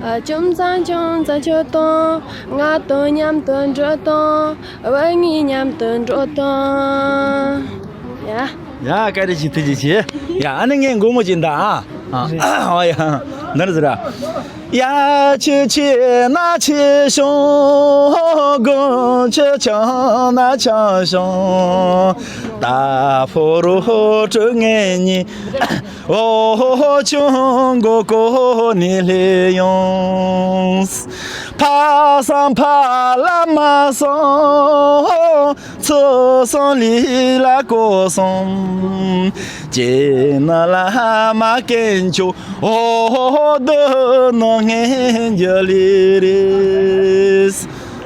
ཨ་ཅུང་ཙང་ཅུང་ཙང་ཁྱོད་དང་། ང་དང་མཉམ་དུ་འགྲོ་དང་། བུ་གཉིས་མཉམ་དུ་འགྲོ་དང་། ཡ། ཡ་བཀའ་དྲིན་ཆེ། ཐུགས་རྗེ་ཆེ། ཡ་ཨ་ནི་ངས་མགོ་མོ་ཅིག་འདང་ཨ། ཨ་ཡ། འདི་ནི་ཟེར་ར། ཡ་ཆེ་ཆེ་ན་ཆེ་ཤོང་། དགུང་ཆེ་ཆུང་ན་ཆུང་ཤོང་། ད་ཕོ་རོ་དྲུག་ངེད་གཉིས། འོ་ཆུང་མགོ་ཀོ་ནས་སླེབས་ཡོང་། ཕ་སང་ཕ་ལ་མ་སོང་། ཚུར་སོང་ལི་ལ་ཀོ་སོང་། ཅེ་ན་ལ་མ་ཀན་ཆོ། འོ་དུ་ནོ་ངེན་ཇ་ལི་རེས།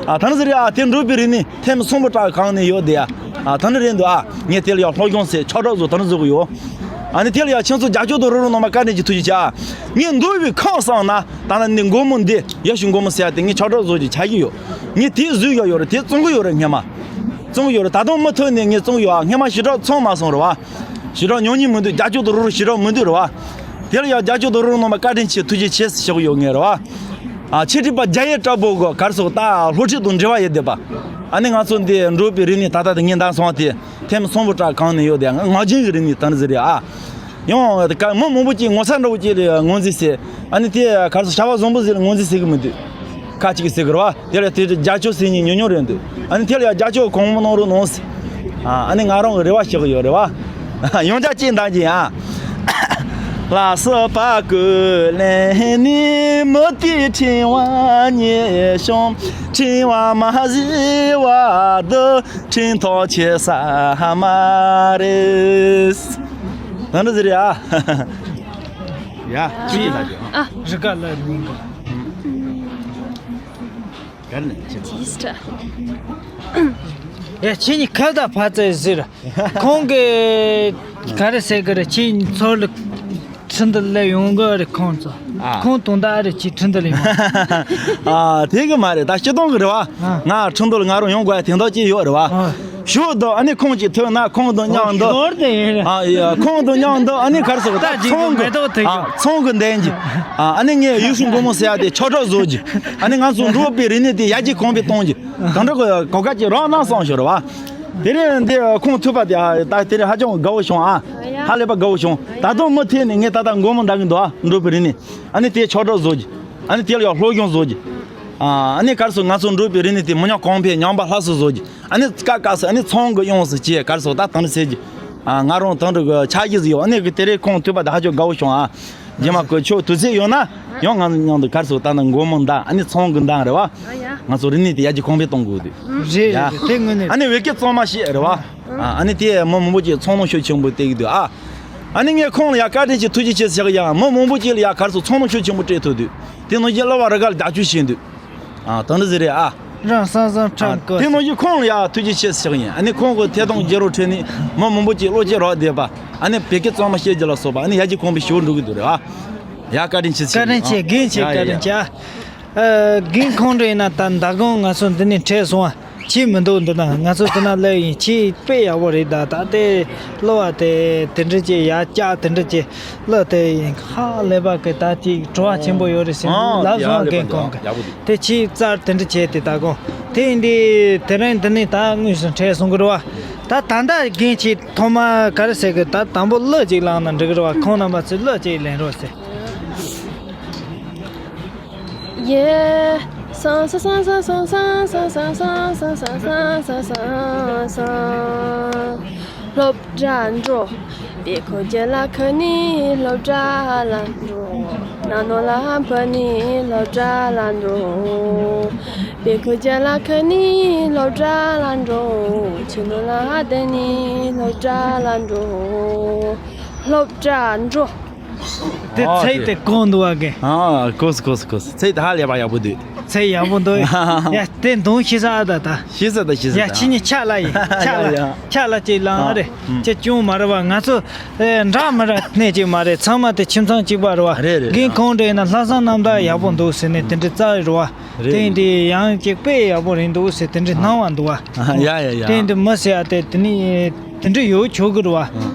ཨ་ད་ནི་ཟེར་ཡ་དེ་འགྲུབ་པའི་རིག་གནས་ཐེངས་གསུམ་པོ་དྲག་གང་ནས་ཡོད་དེ་ཡ། ཨ་ད་ནི་རེད་འདུག་ཨ་ངས་དེ་ལ་ཡ་སློབ་སྦྱོང་ཟེར་ཆོག་གྲོགས་ཚོ་ད་ནི་བཟོ་གི་ཡོད། ཨ་ནི་དེ་ལ་ཡ་ཁྱེད་ཚོ་རྒྱབ་སྐྱོར་དང་རོགས་རམ་གནང་བ་བཀའ་དྲིན་ཆེ་ཐུགས་རྗེ་ཆེ་ཨ། ངས་འདུལ་བའི་ཁམས་བསམ་ན་ད་ནི་འདི་སྒོར་མོ་འདི་ཡ་ཞུ་སྒོར་མོ་ཟེར་ཡ་དེ་ངས་ཆོག་གྲོགས་བཟོ་གི་ཆ་གི་ཡོད། ངས་དེ་བཟོས་ཡ་ཡོད་རེད། དེ་བཙོང་གི་ཡོད་རེད། སྔས་མ་བཙོང་གི་ཡོད་རེད། ད་དུང་མུ་མཐུད་ནས་ངས་བཙོང་གི་ཡོད་ཨ། སྔས་མ་ཞེ་དྲག་ཚང་མ་སོང་རེད་བ། ཞེ་དྲག་ཉོ་ཉིན་མི་འདུག་རྒྱབ་སྐྱོར་དང་རོགས་རམ་ཞེ་དྲག་མི་འདུག་རེད་བ། དེ་ལ་ཡང་རྒྱབ་སྐྱོར་དང་རོགས་རམ་གནང་བ་བཀའ་དྲིན་ཆེ་ཐུགས་རྗེ་ཆེ་ཞུ་གི་ཡོད་ངས་རེད་བ། ཨ་ཆེ་ཁྲི་པ་རྒྱ་ཡེ་བཀྲ་བྷོ་གི་གར་སོགས་ད་སློབ་ཁྲིད་དང་འབྲེལ་བ་ཡོད་བསྡད་པ། ཨ་ནི་ང་ཚོ་འདི་འགྲོ་བའི་རིག་གནས་ད་ལྟ་དེ་ངས་འདང་སོང་བ་དེ་ཐེངས་གསུམ་པོ་དྲག་གང་ནས་ཡོད་དེ་ང་རྒྱུན་གྱི་རིག་གནས་ད་ནི་ཟེར་རེད་ཨ། ཡང་ད་མི་མང་པོ་ཅིག་ངོ་ཚ་འདྲ་བོ་ཅིག་ལ་ངོས་འཛིན་ཟེར། ཨ་ནི་དེ་གར་སོགས་བྱ་བ་བཟང་པོ་ཟིག་ལ་ངོས་འཛིན་ཟེར་གི་མི་འདུག་ཁ་ཅིག་གིས་ཟེར་གི་རེད་བ། དེ་ལ་དེ་རྒྱབ་སྐྱོར་ཟེར་མཁན་ཉུང་ཉུང་རེད་འདུག་ཨ་ནི་དེ་ལ་ཡང་རྒྱབ་སྐྱོར་གང་མང་གནང་རོགས་གནང་ཟེར། ཨ་ནི་ང་རང་གི་རེ་བ་ཞུ་གི་ཡོད་རེད་བ། ཡང་བསྐྱར་གཅིག་འདང་རྒྱག་ཨ། ད་འདྲ་ཟེར་རེད་ཨ། ཡ་ཅི་ཡིན་ལ་རྒྱུ་ཨ། རི་ཀ་ལ་རིང་གི་ག་རེ་ནས་ཁྱེད་ཚོ། ཇི་སྟ། ཡ་ཁྱེད་གཉིས་ཁ་བརྡ་ཕར་བཙལ་ཟེར། ཁོང་གིས་ག་རེ་ཟེར་གི་རེད། ཁྱེད་ཚོ་ལ་ཁྲི་འདི་སླེབས་ཡོང་གི་རེད་ཁོང་ཚོ། ཨ། ཁོང་དོན་དག་རེད། ཁྱེད་ཁྲི་འདི་ལ་ཡོང་། ཨ་དེ་གི་མ་རེད། ད་སྤྱི་བཏང་གི་རེད་བ། ཨ། ང་ཁྲི་འདི་ལ་ང་རང་ཡོང་དགོས་ཡ་དེ་འདྲ་ཅིག་ཡོད་རེད་བ། ཨ། ཞོག་འདུག་ཨ་ནི་ཁོང་གཅིག་ཐོན་ན་ཁོང་དང་མཉམ་འདུག་ཞོར་དུ་ཡིན་རེད། ཨ་ཡ་ཁོང་དང་མཉམ་འདུག་ཨ་ནི་གར་སོགས་ད་ད་ཅིག་ཚོང་གི་མེ་ཏོག་ཐུག་ཨ་ཡོང་། ཚོང་གི་འདེམས་ཀྱི། ཨ་ཨ་ནི་ངས་ཡུལ་སྲུང་སྒོར་མོ་ཟེར་ཡ་དེ་ཆོག་གྲོགས་བཟོ་གི། ཨ་ནི་ང་ཚོ་འགྲོ་བའི་རིག་གནས་དེ་ཡར་རྒྱས་གོང་འཕེལ་གཏོང་གི། གང་འདྲ་གོ་གོ་སྐབས་ཅིག་རག་ན་བསམ་ཞོར་བ། དེ་རིང་འདི་ཁོང་ཐུག་པ་དེ་ཨ་ད་དེ་རིང་ཧ་ཅང་དགའ་བོ་བྱུང་ཨ། ཧ་ལས་པ་དགའ་བོ་བྱུང་། ད་དུང་མུ་མཐུད་ནས་ངས་ད་ལྟ་སྒོར་མོ་འདང་གི་འདུག་ཨ། འགྲོ་བའི་རིག་གནས་ཨ་ནི་དེ་ཆོག་གྲོགས་བཟོ་གི། ཨ་ནི་དེ་ལ་ཡང་སློབ་སྦྱོང་བཟོ་གི། ཨ་ནི་གར་སོགས་ང་ཚོ་འགྲོ་བའི་རིག་གནས་དེ་མི་ཉམས་གོང་འཕེལ་ཉམས་པ་སླར་གསོ་བཟོ་གི། ཨ་ནི་སྐབས་སྐབས་སུ་ཨ་ནི་ཚོང་གི་ཡོངས་སུ་བྱས་གར་སོགས་ད་དང་ཟེར་གྱི། ཨ་ང་རང་དང་འདྲ་གི་ཆ་རྒྱུས་ཡོད། ཨ་ནི་གི་དེ་རིང་ཁོང་ཐུག་པ་ད་ཧ་ཅང་དགའ་བོ་བྱུང་ཨ། རྗེས་མ་ཁོ་ཆོ་དུས་ཚོད་ཡོད་ན་ཡང་ང་ཚོ་མཉམ་དུ་གར་སོགས་ད་ནི་སྒོར་མོ་འདང་ཨ་ནི་ཚོང་གི་འདང་རེད་བ། ང་ཚོ་རིག་གནས་དེ་ཡར་རྒྱས་གོང་འཕེལ་གཏོང་དགོས་དུས། རེད་ཡ། རེད་རེད། དེ་དངོས་གནས། ཨ་ནི་བོད་སྐད་གཙང་མ་བཤད་རེད་བ། ཨ་ནི་དེ་མི་མང་པོ་ཅིག་ཚོར་སྣང་ཤུགས་ཆེན་པོ་སྟེར་གི་འདུག་ཨ། ཨ་ནི་ངས་ཁོང་ལ་ཡ་བཀའ་དྲིན་ཆེ་ཐུགས་རྗེ་ཆེ་ཟེར་གི་ཡ། མི་མང་པོ་ཅིག་ལ་ཡ་གར་སོགས་ཚོར་སྣང་ཤུགས་ཆེན་པོ་སྤྲད་ཐུབ་འདུག་དེ་ནང་བཞིན་གླུ་བ་རི་གར་རྒྱབ་སྐྱོར་བྱས་འདུག་ཨ་དང་འདྲ་ཟེར་རེད་ཨ། རང་བསམ་བསམ་ཁྲམ་ཨ་དེ་ནང་བཞིན་ཁོང་ལ་ཡ་ཐུགས་རྗེ་ཆེ་ཟེར་གི་ཡིན། ཨ་ནི་ཁོང་གི་ཐད་གཏོང་བརྒྱུད་རིམ་ཁྲོད་ནས་མི་མང་པོ་ཅིག་བློ་སྐྱེད་རག་བསྡད་པ། ཨ་ནི་བོད་སྐད་གཙང་མ་བཤད་རྒྱུ་ལ་སོགས་པ་ཨ་ནི་ཡར་རྒྱས་གོང་འཕེལ་ཞེ་པོ་འགྲོ་གི་འདུག་རེད་ཨ། ཡ་བཀའ་དྲིན་ཆེ་ཟེར་གི་ཡིན། བཀའ་དྲིན་ཆེ། རྒན་ཆེ། ཡ་ཡ་བཀའ་དྲིན་ཡ། ཆེ་ཨ། ཨ། རྒན་ཁོང་རེད་ན་ད་མདང་དགོང་ང་ཚོ་འདི་ནས་འཕྲད་སོང་ཨ། ཁྱེད་མི་འདུག་འདི་ན་ང་ཚོ་འདི་ན་སླེབས་ཡིན། ཁྱེད་དཔེ་ཡག་པོ་རེད། ད་ད་དེ་གླུ་བ་དེ་དེ་འདྲ་ཅིག་ཡར་བཀྱག་དེ་འདྲ་ཅིག་གླུ་དེ་ཧ་ལས་པ་གི་ད་ཅིག་བྲོ་བ་ཆེན་པོ་ཡོད་རེད་ཟེར་ཨ་ལབ་སོང་ཡག་ལས་རྒན་པ་ཁོང་འདུག་གི། ཡག་པོ་འདུག་དེ་ཁྱེད་རྩར་དེ་འདྲ་བྱས་ཏེ་ད་དགོང་དེ་ཡིན་དུས་དེ་རིང་འདི་ནས་ད་དངོས་སུ་འཕྲད་སོང་གི་རེད་བ། ད་ད་ལྟ་རྒན་ཁྱེད་ཐོག་མ་ག་རེ་ཟེར་གི། ད་དང་པོ་གླུ་ཅིག་བླངས་ན་འགྲིག་གི་རེད་བ། ཁོང་རྣམ་པ་ཚོས་གླུ་ཅིག་ལེན་རོགས་ཟེར། ཡེ། སང་སང་སང་སང་། སློབ་གྲྭ་འགྲོ། དཔེ་ཁུག་རྒྱབ་ལ་ཁུར་ནས་སློབ་གྲྭ་ལ་འགྲོ། ནང་ནོར་ལ་ཕུད་ནས་སློབ་གྲྭ་ལ་འགྲོ། དཔེ་ཁུག་རྒྱབ་ལ་ཁུར་ནས་སློབ་གྲྭ་ལ་འགྲོ། ཕྱི་ནང་ལ་བསྡད་ནས་སློབ་གྲྭ་ལ་འགྲོ། སློབ་གྲྭ་འགྲོ། དེ་ཨ་ཚིག་དེ་གོ་འདུག་བ་གི། ཨ་གོ་སོང་གོ་སོང་གོ་སོང་། ཚིག་དེ་ཧ་ལས་པ་ཡག་པོ་འདུག་ཚིག་ཡག་པོ་འདུག་ཡ་དེ་འདོན་ཤེས་ས་ཨ། ད་ད་ཤེས་ས་ད་ཤེས་ས་ཡ་ད་ཁྱེད་གཉིས་ཕྱག་ལ་ཡིན། ཕྱག་ལ། ཡ་ཡ། ཕྱག་ལ་ཅིག་ལངས་ཨ། རེད། ཨུམ། ཁྱེད་ཅུང་མ་རེད་བ། ང་ཚོ་ཨེ་འདྲ་མི་འདྲ་སྣེ་གཅིག་མ་རེད། ཚང་མ་དེ་ཁྱིམ་ཚང་གཅིག་པ་རེད་བ། རེད་རེད། རྒན་ཨ་ཁོང་འདྲ་ཡིན་ན་ལྷག་བསམ་རྣམ་དག་ཡག་པོ་འདུག་ཟེར་ནས་དེ་འདྲ་རྩ་རེད་བ། རེད་དེ་རེད། འདི་ཡང་ཅིག་དཔེ་ཡག་པོ་རེད་འདུག་ཟེར་དེ་འདྲ་སྣང་བ་འདུག་བ། ཡ་ཡ་ཡ། དེ་འདི་མི་ཟེར་ཡ་དེ་དེ་ནི་དེ་འདྲ་ཡོད་ཆོག་གི་རེད་བ། ཨ།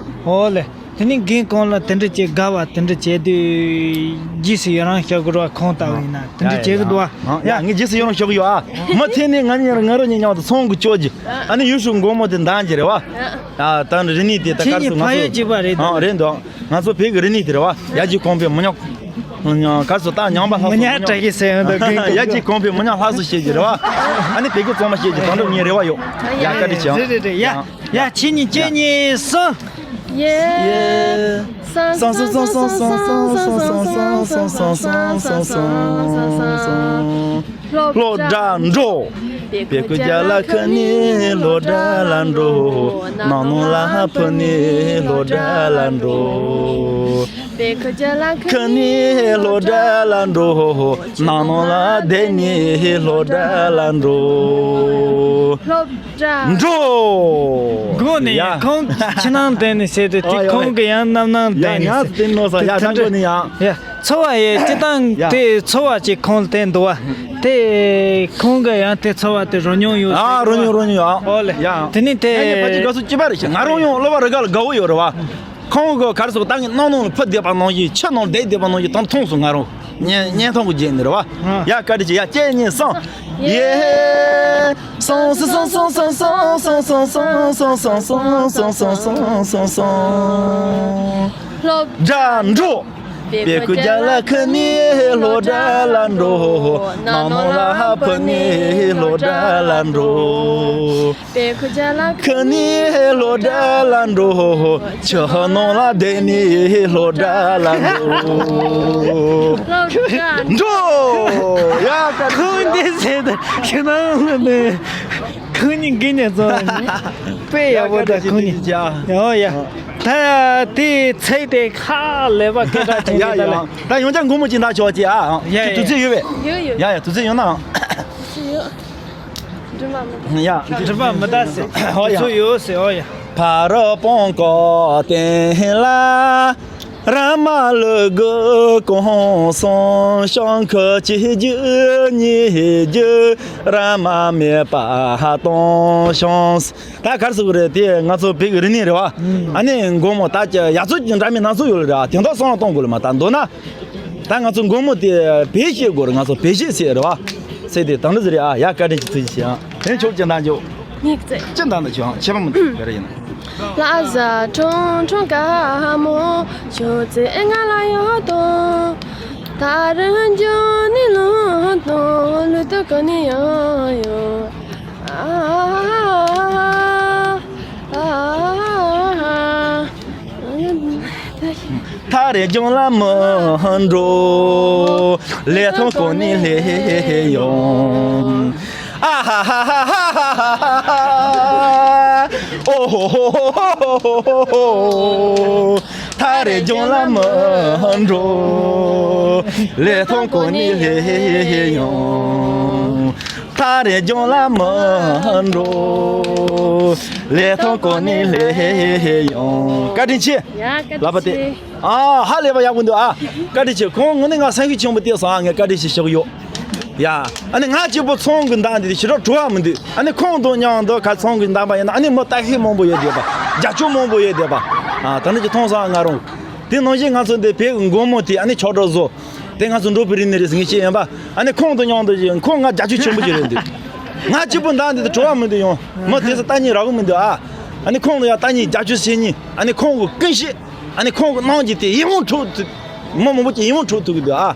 འོ་ལེ། དེ་ནི་རྒན་ཁོང་ལ་དེ་འདྲ་ཅིག་དགའ་བ་དེ་འདྲ་བྱས་དུས་རྗེས་སུ་ཡི་རང་བྱ་དགོས་རེད་བ། ཁོང་ལྟ་བུ་ཡིན་ན་དེ་འདྲ་བྱེད་ཀྱི་འདུག་བ། ཡ་ཡ། ངས་རྗེས་སུ་ཡི་རང་བྱ་གི་ཡོད་ཨ། མུ་མཐུད་ནས་ང་གཉིས་ང་རང་གཉིས་མཉམ་དུ་ཚོང་གི་སྤྱོད་ཀྱི། ཨ་ནི་ཡུལ་ཤུལ་སྒོར་མོ་དེ་འདང་གི་རེད་བ། ཨ་ད་ནི་རིག་གནས་དེ་ད་ཁྱེད་གར་གཉིས་སོང་ང་ཕ་ཡུལ་ཚོ་གཅིག་པ་རེད་འདུག་ཨ་རེད་འདུག་ང་ཚོ་བོད་ཀྱི་རིག་གནས་དེ་རེད་བ། ཡར་རྒྱས་གོང་འཕེལ་མི་ཉམས། གར་སོགས་ད་ཉམས་པ་ལྷག་མི་སོང་ཉག་དྲག་གི་ཟེར་ཡོང་འདུག་ཡར་རྒྱས་གོང་འཕེལ་མི་ཉམས་ལྷག་སོང་བྱེད་ཀྱི་རེད་བ། ཨ་ནི་བོད་སྐད་གཙང་མ་བཤད་ཀྱི་དང་འགྲོ་ངའི་རེ་བ་ཡོད། ཡ་བཀའ་དྲིན་ཆེ། རེད་རེད་རེད། ཡ་ཡ་ཁྱེད་གཉིས་ཁྱེད་གཉིས་སུ། ཡེ། སང་སང་སང་སང་། སློབ་གྲྭ་འགྲོ། བོད་སྐད་རྒྱབ་ལ་ཁུར་ནས་སློབ་གྲྭ་ལ་འགྲོ། ནང་ནོར་ལ་ཕུད་ནས་སློབ་གྲྭ་ལ་འགྲོ། པའི་ཁུ་རྒྱ་ལ་ཁུ་ནི་སློབ་གྲྭ་ལ་འགྲོ། ནང་ནང་ལ་བསྡད་ནི་སློབ་གྲྭ་ལ་འགྲོ། སློབ་གྲྭ་འགྲོ། དགོངས་ནས་ཡ། ཁོང་ཕྱི་ནང་བསྟན་ནས་ཟེར་ཏེ། དེ་ཨོ་ཡ། ཁོང་གི་ཡང་རྣམ་སྣང་ཡ་བསྟན་ཡ་ནས་ཟེར། བསྟན་ནོ་ས་ཡ། ད་དགོངས་ནས་ཡ། ཡ། ཚོར་བ་ཡི་སྤྱི་བཏང་ཡ། དེ་ཚོར་བ་ཅིག་ཁོང་ལ་བསྟན་འདུག་བ། དེ་ཁོང་གི་ཡང་དེ་ཚོར་བ་དེ་རོ་མྱོང་ཡོད་ཨ་ཟེར་རོ་མྱོང་རོ་མྱོང་ཡ། ཨོ་ལེ། ཡ། དེ་ནས་དེ་ཡ་ཡ་ཕ་ཅི་དགའ་སུ་ཅི་པ་རེད་ཤག་ང་རང་ཡང་སློབ་པ་རེ་ག་ལ་དགའ་བོ་ཡོད་རེད་བ། ཁོང་གི་ག་རེ་ཟེར་ད་ངས་གནང་ནང་ལ་ཕུ་བསྡད་པ་ནང་བཞིན་ཆུ་ནང་བསྡད་བསྡད་པ་ནང་བཞིན་ད་མཐོང་སོང་ང་རང་བརྙན་བརྙན་ཐུང་གི་རྗེས་ནས་རེད་བ། ཡ་བཀའ་དྲིན་ཆེ་ཡ། གཅིག་གཉིས་གསུམ། ཡེ། སོང་སོང་སོང་སོང་སོང་། སློབ་གྲྭ་འགྲོ། པའི་ཁུ་རྒྱ་ལ་ཁུ་ནི་སློབ་གྲྭ་ལ་འགྲོ། ནང་ནང་ལ་ཕུ་ནི་སློབ་གྲྭ་ལ་འགྲོ། པའི་ཁུ་རྒྱ་ལ་ཁུ་ནི་སློབ་གྲྭ་ལ་འགྲོ། ཆུ་ནང་ལ་བསྡད་ནི་སློབ་གྲྭ་ལ་འགྲོ། སློབ་གྲྭ་འགྲོ། ཡ་ཀ་ཁུ་འདི་ཟེར་ད་ཁྱེད་རང་ལ་ནི། ཁོང་གཉིས་འགལ་ཉེ་ཚོ་དཔེ་ཡག་པོ་དང་ཁོང་གཉིས། ཡ་ཡ། ད་དེ་ཚེ་དེ་ཁ་ལས་པ་སྐད་གྲགས་ཅན་ཡ་རེད་ད་ལ། ཡ། ད་ཡང་བསྐྱར་མགོ་མོ་ཅིག་འདག་ཆོག་ཅིག་ཨ། ཡ་ཡ། དུས་ཚོད་ཡོད་པས། ཡོད་ཡོད། ཡ་ཡ་དུས་ཚོད་ཡོད་ན། ཡོད། འགྲིག་མ་མི་འདུག་ཡ། འགྲིག་མ་མི་འདུག་ཟེར། ཨོ་ཡ། དུས་ཚོད་ཡོད་ཟེར། ཨོ་ཡ། ཕ་རོལ་པོ་ཀོ་སྟེང་ལ། ར་མ་ལུ་གུ་གོང་སོང་ཤང་ཁ་གཅིག་རྒྱུ་གཉིས་རྒྱུ་ར་མ་མེད་པ་སྟོང་ཤང་། ད་གར་སུ་རེད་དེ་ང་ཚོ་བོད་ཀྱི་རིག་གནས་རེད་བ། ཨ་ནི་མགོ་མོ་ད་ཀྱི་ཡ་ཚོ་ཀྱི་འདྲ་མིན་སྣ་ཚོགས་ཡོད་ལ་རེད་བ། དེ་འདྲ་སོང་ལ་གཏོང་དགོས་ལ་མ་ད་མདོར་ན། ད་ང་ཚོ་མགོ་མོ་དེ་བེད་ཤེས་དགོས་རེད། ང་ཚོ་བེད་ཤེས་ཟེར་རེད་བ། ཟེར་དེ་དང་འདྲ་ཟེར་རེད་ཨ། ཡ་བཀའ་དྲིན་ཆེ་ཐུགས་རྗེ་ཆེ་ཨ། དེ་ཆོག་ཅི་འདང་རྒྱོ། ངེས་ཚེ། ཅི་འདང་ད་ཆོག་ཨ། ཆེ་བ་མི་འདུག་བེ་ར་ཡིན། ལ་ཟ་ཁྲོང་ཁྲོང་ཀ་མོ་ཆོ་ཙེ་ང་ལ་ཡོད་དོ། ད་རུང་འཇོ་ནི་ལོ་དོ་ལུ་དོ་གོ་ནི་ཡོད་ཡོད། ཨ་ཨ། ཐག་རེ་ལྗོངས་ལ་མི་འགྲོ། ལས་ཐོག་གོ་ནི་ལས་ཡོང་། ཨ་ཧ་ཧ་ཧ་ཧ། ཨོ་ཧོ་ཧོ་ཧོ། ཐག་རེ་ལྗོངས་ལ་མི་འགྲོ། ལས་ཐོག་གོ་ནི་ལས་ཡོང་། ཐག་རེ་ལྗོངས་ལ་མི་འགྲོ། ལས་ཐོག་གོ་ནི་ལས་ཡོང་། བཀའ་དྲིན་ཆེ། ཡ་བཀའ་ལབ་པ་དེ། དྲིན་ཆེ། ཨ་ཧ་ལས་པ་ཡག་པོ་འདུག་ཨ། བཀའ་དྲིན་ཆེ། ཁོང་ངོ་ནས་ང་སེམས་ཤུགས་ཆེན་པོ་བསྟན་སོང་ཨ། ངས་བཀའ་དྲིན་ཆེ་ཞུ་གི་ཡོད། ཡ། ཨ་ནི་ང་གཅིག་པུ་ཚོང་གི་འདང་འདི་ཞེ་དྲག་བྲོ་བ་མི་འདུག་ཨ་ནི་ཁོང་དང་མཉམ་དུ་ཁ་ཚོང་གི་འདང་པ་ཡིན་ན་ཨ་ནི་མི་ལྟ་ཤེས་མང་པོ་ཡོད་བསྡད་པ། རྒྱབ་སྐྱོར་མང་པོ་ཡོད་བསྡད་པ། ཨ་ད་ནི་ཅི་མཐོང་སོང་ཨ་ང་རང་། དེ་ནང་བཞིན་ང་ཚོ་འདི་བོད་ཀྱི་མགོན་པོ་དེ་ཨ་ནི་ཆོག་གྲོགས་བཟོ། དེ་ང་ཚོ་འགྲོ་བའི་རིག་གནས་རེད་ཟེར་ངས་བཤད་ཡིན་པ། ཨ་ནི་ཁོང་དང་མཉམ་དུ་ཡིན་ཁོང་ང་རྒྱབ་སྐྱོར་ཆེན་པོ་ཅིག་རེད་འདུག་ང་གཅིག་པུ་འདང་འདི་དུ་བྲོ་བ་མི་འདུག་ཡོང་། མི་དེ་ཚོ་ལྟ་ཉིན་རག་གི་མི་འདུག་ཨ། ཨ་ནི་ཁོང་ལ་ཡང་ལྟ་ཉིན་རྒྱབ་སྐྱོར་བྱེད་ཉིན་ཨ་ནི་ཁོང་གི་ཀུན་གཤིས། ཨ་ནི་ཁོང་གི་གནང་རྒྱུ་དེ་ཡིད་དབང་འཕྲོག་ཐུབ། མི་མང་པོ་ཅིག་ཡིད་དབང་འཕྲོག་ཐུབ་གི་འདུག་ཨ།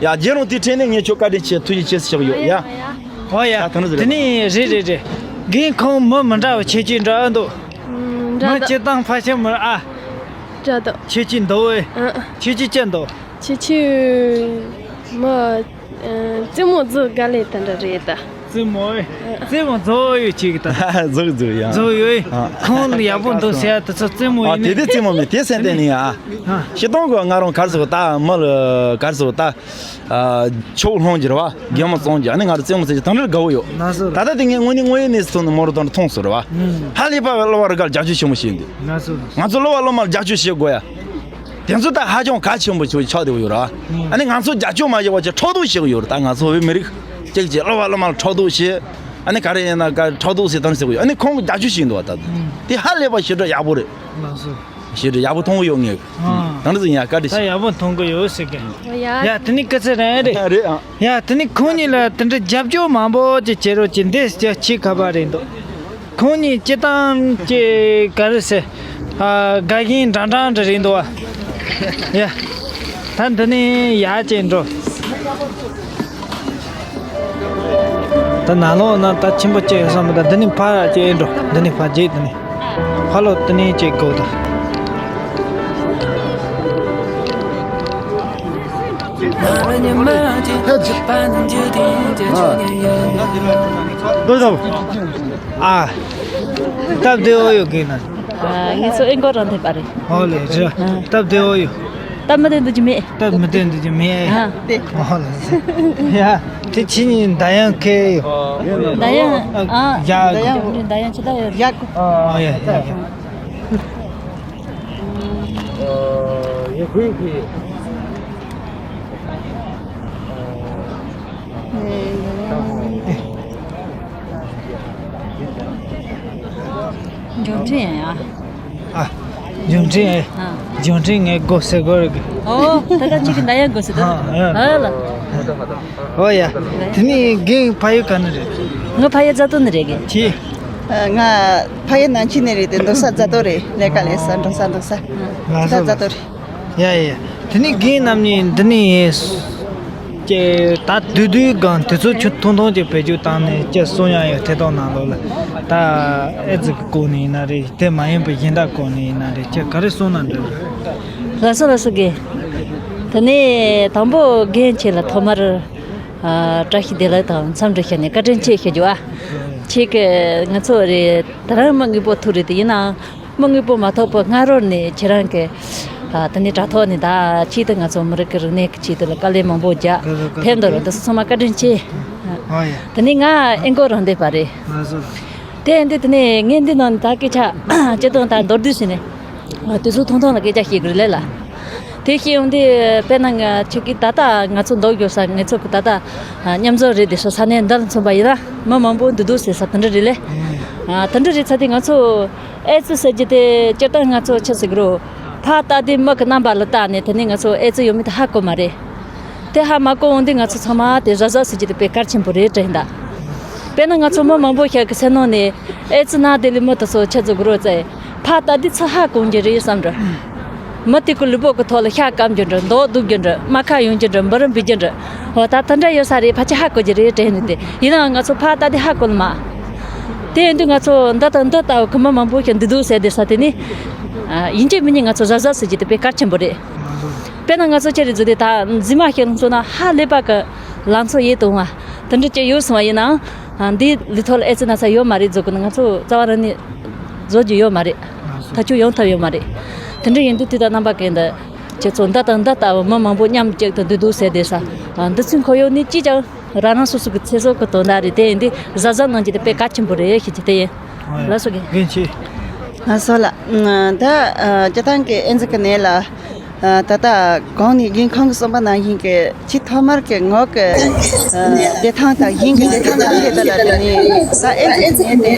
ཡ་རྗེ་རང་དེ་འཕྲིན་ནས་ངས་ཁྱོད་བཀའ་དྲིན་ཆེ་ཐུགས་རྗེ་ཆེ་ཟེར་ཞུ་གི་ཡོད་ཡ། ཧོ་ཡ། ད་ཐང་རེད་དེ་ནི་རེད་རེད་རེད། རྒན་ཁོང་མི་མི་འདྲ་བ་ཁྱེད་ཀྱིས་འདྲ་འདུག་མི་འདྲ་འདུག་སྤྱིར་བཏང་ཕལ་ཆེར་མི་ཨ། འདྲ་འདུག་ཁྱེད་ཀྱིས་འདུག་ཨེ། ཨ། ཁྱེད་ཀྱིས་ཅི་འདུག་ཁྱེད་ཀྱིས་མི། རྩེད་མོ་རྫོགས་དཀའ་ལས་དེ་འདྲ་རེད་ད། རྩེད་མོ་ཨེ། རྩེད་མོ་རྫོགས་ཡོད་ཅིག་ད། རྫོགས་རྫོགས་ཡ། རྫོགས་ཡོད་ཨེ། ཨ། ཁོང་ལ་ཡག་པོ་འདུག་ཟེར་ཡ་དེ་ཚོ་རྩེད་མོ་ཨ་ཡིན་དེ་ནི། དེ་རྩེད་མོ་མེད་དེ་སེམས་གཏིང་ནས་ཨ། ཨ། ཤི་སྟོང་གི་ང་རང་གར་སོ་ད་མི་ལ་གར་སོ་ད། ཨ། ཕྱོགས་ལྷུང་གྱི་རེད་བ། རྒན་མོ་བཙོང་གྱི་ཨ་ནི་ང་རང་རྩེད་མོ་རྩེ་གྱི་དང་འདྲ་དགའ་བོ་ཡོད། ན་སོ། ད་ལྟ་དེ་ངས་དངོས་གནས་དངོས་ཡོད་གནས་སུ་ནས་མོ་རུ་དང་མཐོང་སོ་རེད་བ། ཧ་ལས་པ་བའི་གློ་བ་རུ་གར་རྒྱབ་སྐྱོར་ཆེན་མོ་བྱེད་འདུག་ན་སོ། ང་ཚོ་གློ་བ་གློ་མར་རྒྱབ་སྐྱོར་བྱེད་དགོས་ཡ། དེ་ཚོ་ད་ཧ་ཅང་གལ་ཆེན་པོ་ཆགས་བསྡད་ཡོད་ར། ཨ་ནི་ང་ཚོ་རྒྱབ་སྐྱོར་མ་བྱས་པ་ཅིག་ཕྲག་དོག་བྱེད་ཀྱི་ཡོད་ར། ད་ང་ཚོ་བོད་མི་རིགས་གཅིག་གཅིག་གློ་བ་གློ་མར་ཕྲག་དོག་བྱེད། ཨ་ནི་ག་རེ་ཡིན་ན་ག་ཕྲག་དོག་བྱེད་དང་ཟེར་གྱི་ཡོད། ཨ་ནི་ཁོང་གི་རྒྱབ་སྐྱོར་བྱེད་འདུག་བ་ད། དེ་ཧ་ལས་པ་ཞེ་དྲག་ཡག་པོ་རེད། ལགས་སོ། ཞེ་དྲག་ཡག་པོ་མཐོང་གི་ཡོད་ངས། ཨ། ད་འདྲ་ཟིག་ཡ་བཀའ་དྲིན་ད་ཆེ། ཡག་པོ་མཐོང་གི་ཡོད་ཟེར་གི། ཡ། ཡ་དེ་ནི་སྐུ་ཚེ་རིང་རེད། རེད་ཨ། ཡ་དེ་ནི་ཁོང་གཉིས་ལ་དེ་འདྲ་རྒྱབ་སྐྱོར་མང་པོ་ཅིག་བྱེད་རོགས་ཀྱི་འདི་ཅི་ཁ་པ་རེད་འདུག་ཁོང་གཉིས་སྤྱི་བཏང་གི་ག་རེ་ཟེར། ཨ། དགའ་ཞེན་འདྲ་འདྲ་འདྲ་རེད་འདུག་བ། ཡ། ད་འདི་ནས་ཡར་བྱས་འགྲོ། ད་ནང་ལོགས་ན་ད་ཆེན་པོ་བྱས་ཡོད་བསམ་མི་འདུག་འདི་ནས་ཕར་བྱས་འགྲོ། འདི་ནས་ཕར་བྱས་འདི་ནས། ཕར་ལོགས་འདི་ནས་བྱས་དགོས་ད། ཨ། སྟབས་བདེ་བོ་ཡོད་གི་ན། ཨ། ངེད་ཚོ་ཨེ་འགོ་རང་ཐེབས་པ་རེད། ཨོ་ལེ་རེད། ཨ། སྟབས་བདེ་བོ་ཡོད། སྟབས་མི་བདེ་འདུག་གི་མེད། སྟབས་མི་བདེ་འདུག་གི་མེད། ཨ། དེ། ཨོ་ལ། ཡ། དེ་ཕྱི་ཉིན་མདའ་ཡང་ཁེལ་ཡོད། མདའ་ཡང་། ཨ། ཡ། མདའ་ཡང་། མདའ་ཡང་ཅི་ལྟ་ཡོད། ཡ། ཨོ་ཡ་ཡ་ཡ། འབྱོར་འཕྲིན་ཡང་ཡང་། ཨ། འབྱོར་འཕྲིན་ཨེ། ཨ། འབྱོར་འཕྲིན་ངས་སྒོ་ཟེར་དགོས་རེད། ཨོ། ད་ལྟ་ཅིག་གི་མདའ་ཡང་སྒོ་ཟེར་དོ། ཨ། ཨ་ལ། ཨོ་ཡ། དེ་ནི་རྒན་ཕ་ཡུལ་ག་ནས་རེད། ང་ཕ་ཡུལ་རྫ་སྟོད་ནས་རེད་གི། ཁྱེད། ང་ཕ་ཡུལ་ནང་ཆེན་ནས་རེད་དེ་འགྲོ་ས་རྫ་སྟོད་རེད། ལས་ཀ་ལས་ས་འགྲོ་ས་འགྲོ་ས། ང་ཚོ་རྫ་སྟོད་རེད། ཡ་ཡ་ཡ། དེ་ནི་རྒན་རྣམ་གཉིས་འདི་ནས་ཀྱི་ད་བསྡུས་བསྡུས་སྒང་དེ་ཚོ་ཆུ་ཐུང་ཐུང་ཅིག་བེད་སྤྱོད་བཏང་ནས་ཀྱི་གསུང་ཡག་ཡོད། དེ་དག་ནང་ལོགས་ལ་ད་ཨེ་ཙི་གི་སྐོར་ནས་ཡིན་ན་རེད། དེ་མ་ཡིན་པའི་གཞན་དག་སྐོར་ནས་ཡིན་ན་རེད། ཀྱི་ག་རེ་གསུང་ན་འདོད། ལགས་སོ་ལགས་སོ་རྒན། དེ་ནས་དང་པོ་རྒན་ཁྱེད་ལ་ཐོག་མར་ཨ་བཀྲ་ཤིས་བདེ་ལེགས་དང་འཚམས་འདྲི་ཞུ་ནས་བཀའ་དྲིན་ཆེ་ཞུ་རྒྱུ་ཨ། ཁྱེད་ཀྱི་ང་ཚོ་རེད། ད་རང་མི་དངོས་པོ་ཐུག་རེད་དེ་ཡིན་ནའང་། མི་དངོས་པོ་མ་ཐོབ་པའི་སྔ་རོལ་ནས་ཁྱེད་རང་གི་ཨ་དེ་ནས་དྲ་ཐོག་ནས་ད་ཆེད་དུ་ང་ཚོ་མི་རིགས་ཀྱི་རིག་གནས་ཀྱི་ཆེད་དུ་ལ་དཀའ་ལས་མང་པོ་རྒྱག་ཕེབས་འདུག་ར། འདི་ཚོ་ཚང་མ་བཀའ་དྲིན་ཆེ། ཨ་ཡ། དེ་ནས་ང་ཨེ་འགོ་རང་བསྡད་པ་རེད། ང་ཚོ་ལ། དེ་ཡིན་དུས་དེ་ནས་ངས་འདི་ནང་ད་སྐད་ཆ་སྤྱིར་བཏང་ད་མདོར་བསྡུས་ཟིན་ནས་དུས་ཚོད་ཐུང་ཐུང་ལ་སྐད་ཆ་བཤད་དགོས་རེད་ལ། དེ་བཤད་ཡོང་དུས་དཔེར་ན་ང་ཁྱེད་ཀྱིས་ད་ལྟ་ང་ཚོ་འདུག་ཡོད་ས་ང་ཚོ་གི་ད་ལྟ་མཉམ་འཛོམས་རེད་དེ་ས་ས་གནས་འདི་ལ་མཚོན་པ་ཡིན་ན་མི་མང་པོ་འདུག་འདུག་ཟེར་ས་དེ་འདྲ་རེད་ལ། དེ་འདྲ་རེད་ཚ་དེ་ང་ཚོ། ཨེ་ཙི་ཟེར་རྒྱུ་དེ་སྤྱིར་བཏང་ང་ཚོ་ཆི་ཟེར་གི་རོ། ཕར་ལྟ་དུས་མིག་གི་རྣམ་པ་ལ་བལྟས་ནས་དེ་ནས་ང་ཚོ་ཨེ་ཙི་ཡོད་མེད་དེ་ཧ་གོ་མ་རེད། དེ་ཧ་མ་གོ་འོང་དུས་ང་ཚོ་ཚང་མ་དེ་གཟབ་གཟབ་ཟེར་རྒྱུ་དེ་དཔེ་གལ་ཆེན་པོ་རེད་དྲན་ད། དཔེར་ན་ང་ཚོ་མི་མང་པོ་ཞིག་གི་སེམས་ནང་ནས་ཨེ་ཙི་ན་དེ་ལས་མི་དེ་ཚོ་ཆི་ཟེར་གི་རོ་ཙེ། ཕར་ལྟ་དུས་ཚུར་ཧ་གོ་རྒྱུ་རེད་བསམ་འགྲོ། མི་དེ་ཀོ་ལུས་པོ་གི་ཐོག་ལ་ཤ་སྐམ་རྒྱུ་འདྲ། མདོག་སྡུག་རྒྱུ་འདྲ། རྨ་ཁ་ཡོང་རྒྱུ་འདྲ། འབུ་རམ་འབུད་རྒྱུ་འདྲ། འོ་ད་དེ་འདྲ་ཡོད་ས་རེད། ཕལ་ཆེར་ཧ་གོ་རྒྱུ་རེད་དྲན་ནས་དེ་ཡིན་ནའང་ང་ཚོ་ཕར་ལྟ་དུས་ཧ་གོ་ལ་མ། དེ་ཡིན་དུས་ང་ཚོ་འདི་དང་འདི་ལྟ་བུ་གི་མི་མང་པོ་ཞིག་འདུག་འདུག་ཟེར་བསྡད་ས་དེ་ནི། ཡིན་གཅིག་མིན་གཉིས་ང་ཚོ་གཟབ་གཟབ་ཟེར་རྒྱུ་དེ་དཔེ་གལ་ཆེན་པོ་རེད། དཔེར་ན་ང་ཚོ་ཅི་རེད་ཟེར་དུས་ད་མཛེས་མ་ཞིག་ལ་མཚོན་ན་ཧ་ལས་པ་གི་ལང་ཚོ་ཡིད་དུ་འོང་བ་དེ་འདྲ་ཅིག་ཡོད་སོང་བ་ཡིན་ནའང་། འདིའི་ལུས་ཐོག་ལ་ཨེ་ཙི་ན་ཚ་ཡོད་མ་རེད་ཟེར་གི་ན་ང་ཚོ་རྩ་བ་རང་ནས་བཟོ་རྒྱུ་ཡོད་མ་རེད། ཐག་གཅོད་ཡོང་ཐབས་ཡོད་མ་རེད། དེ་འདྲ་ཡིན་དུས་དུས་དང་རྣམ་པ་ཀུན་ཏུ་ཁྱེད་ཚོ་འདི་དང་འདི་ལྟ་བུ་མི་མང་པོ་མཉམ་གཅིག་ཏུ་འདུས་འདུག་ཟེར་བསྡད་ས། འདི་ཚོའི་ཁོར་ཡུག་ནི་ཅིས་ཀྱང་རང་རང་སོ་སོ་གི་ཚེ་སྲོག་གི་དོན་དག་རེད། དེ་ཡིན་དུས་གཟབ་གཟབ་གནང་རྒྱུ་དེ་དཔེ་གལ་ཆེན་པོ་རེད་ཞུ་རྒྱུ་དེ་ཡིན། ལགས་སོ་རྒན། རྒན་ཆེ། ལགས་སོ་ལགས། ད་སྤྱིར་བཏང་གི་ཨེ་ཙི་གི་ནད་ལ། ད་ལྟ་གོང་ནས་རྒན་ཁོང་གིས་གསུངས་པ་ནང་བཞིན་གྱི་ཆེས་ཐོག་མར་གྱི་ངོ་གི་བདེ་ཐང་དང་གཞན་གྱི་བདེ་ཐང་དང་ཆེད་དུ་ལ་དེ་ནས་ད་ཨེ་ཙི་ནད་དེ་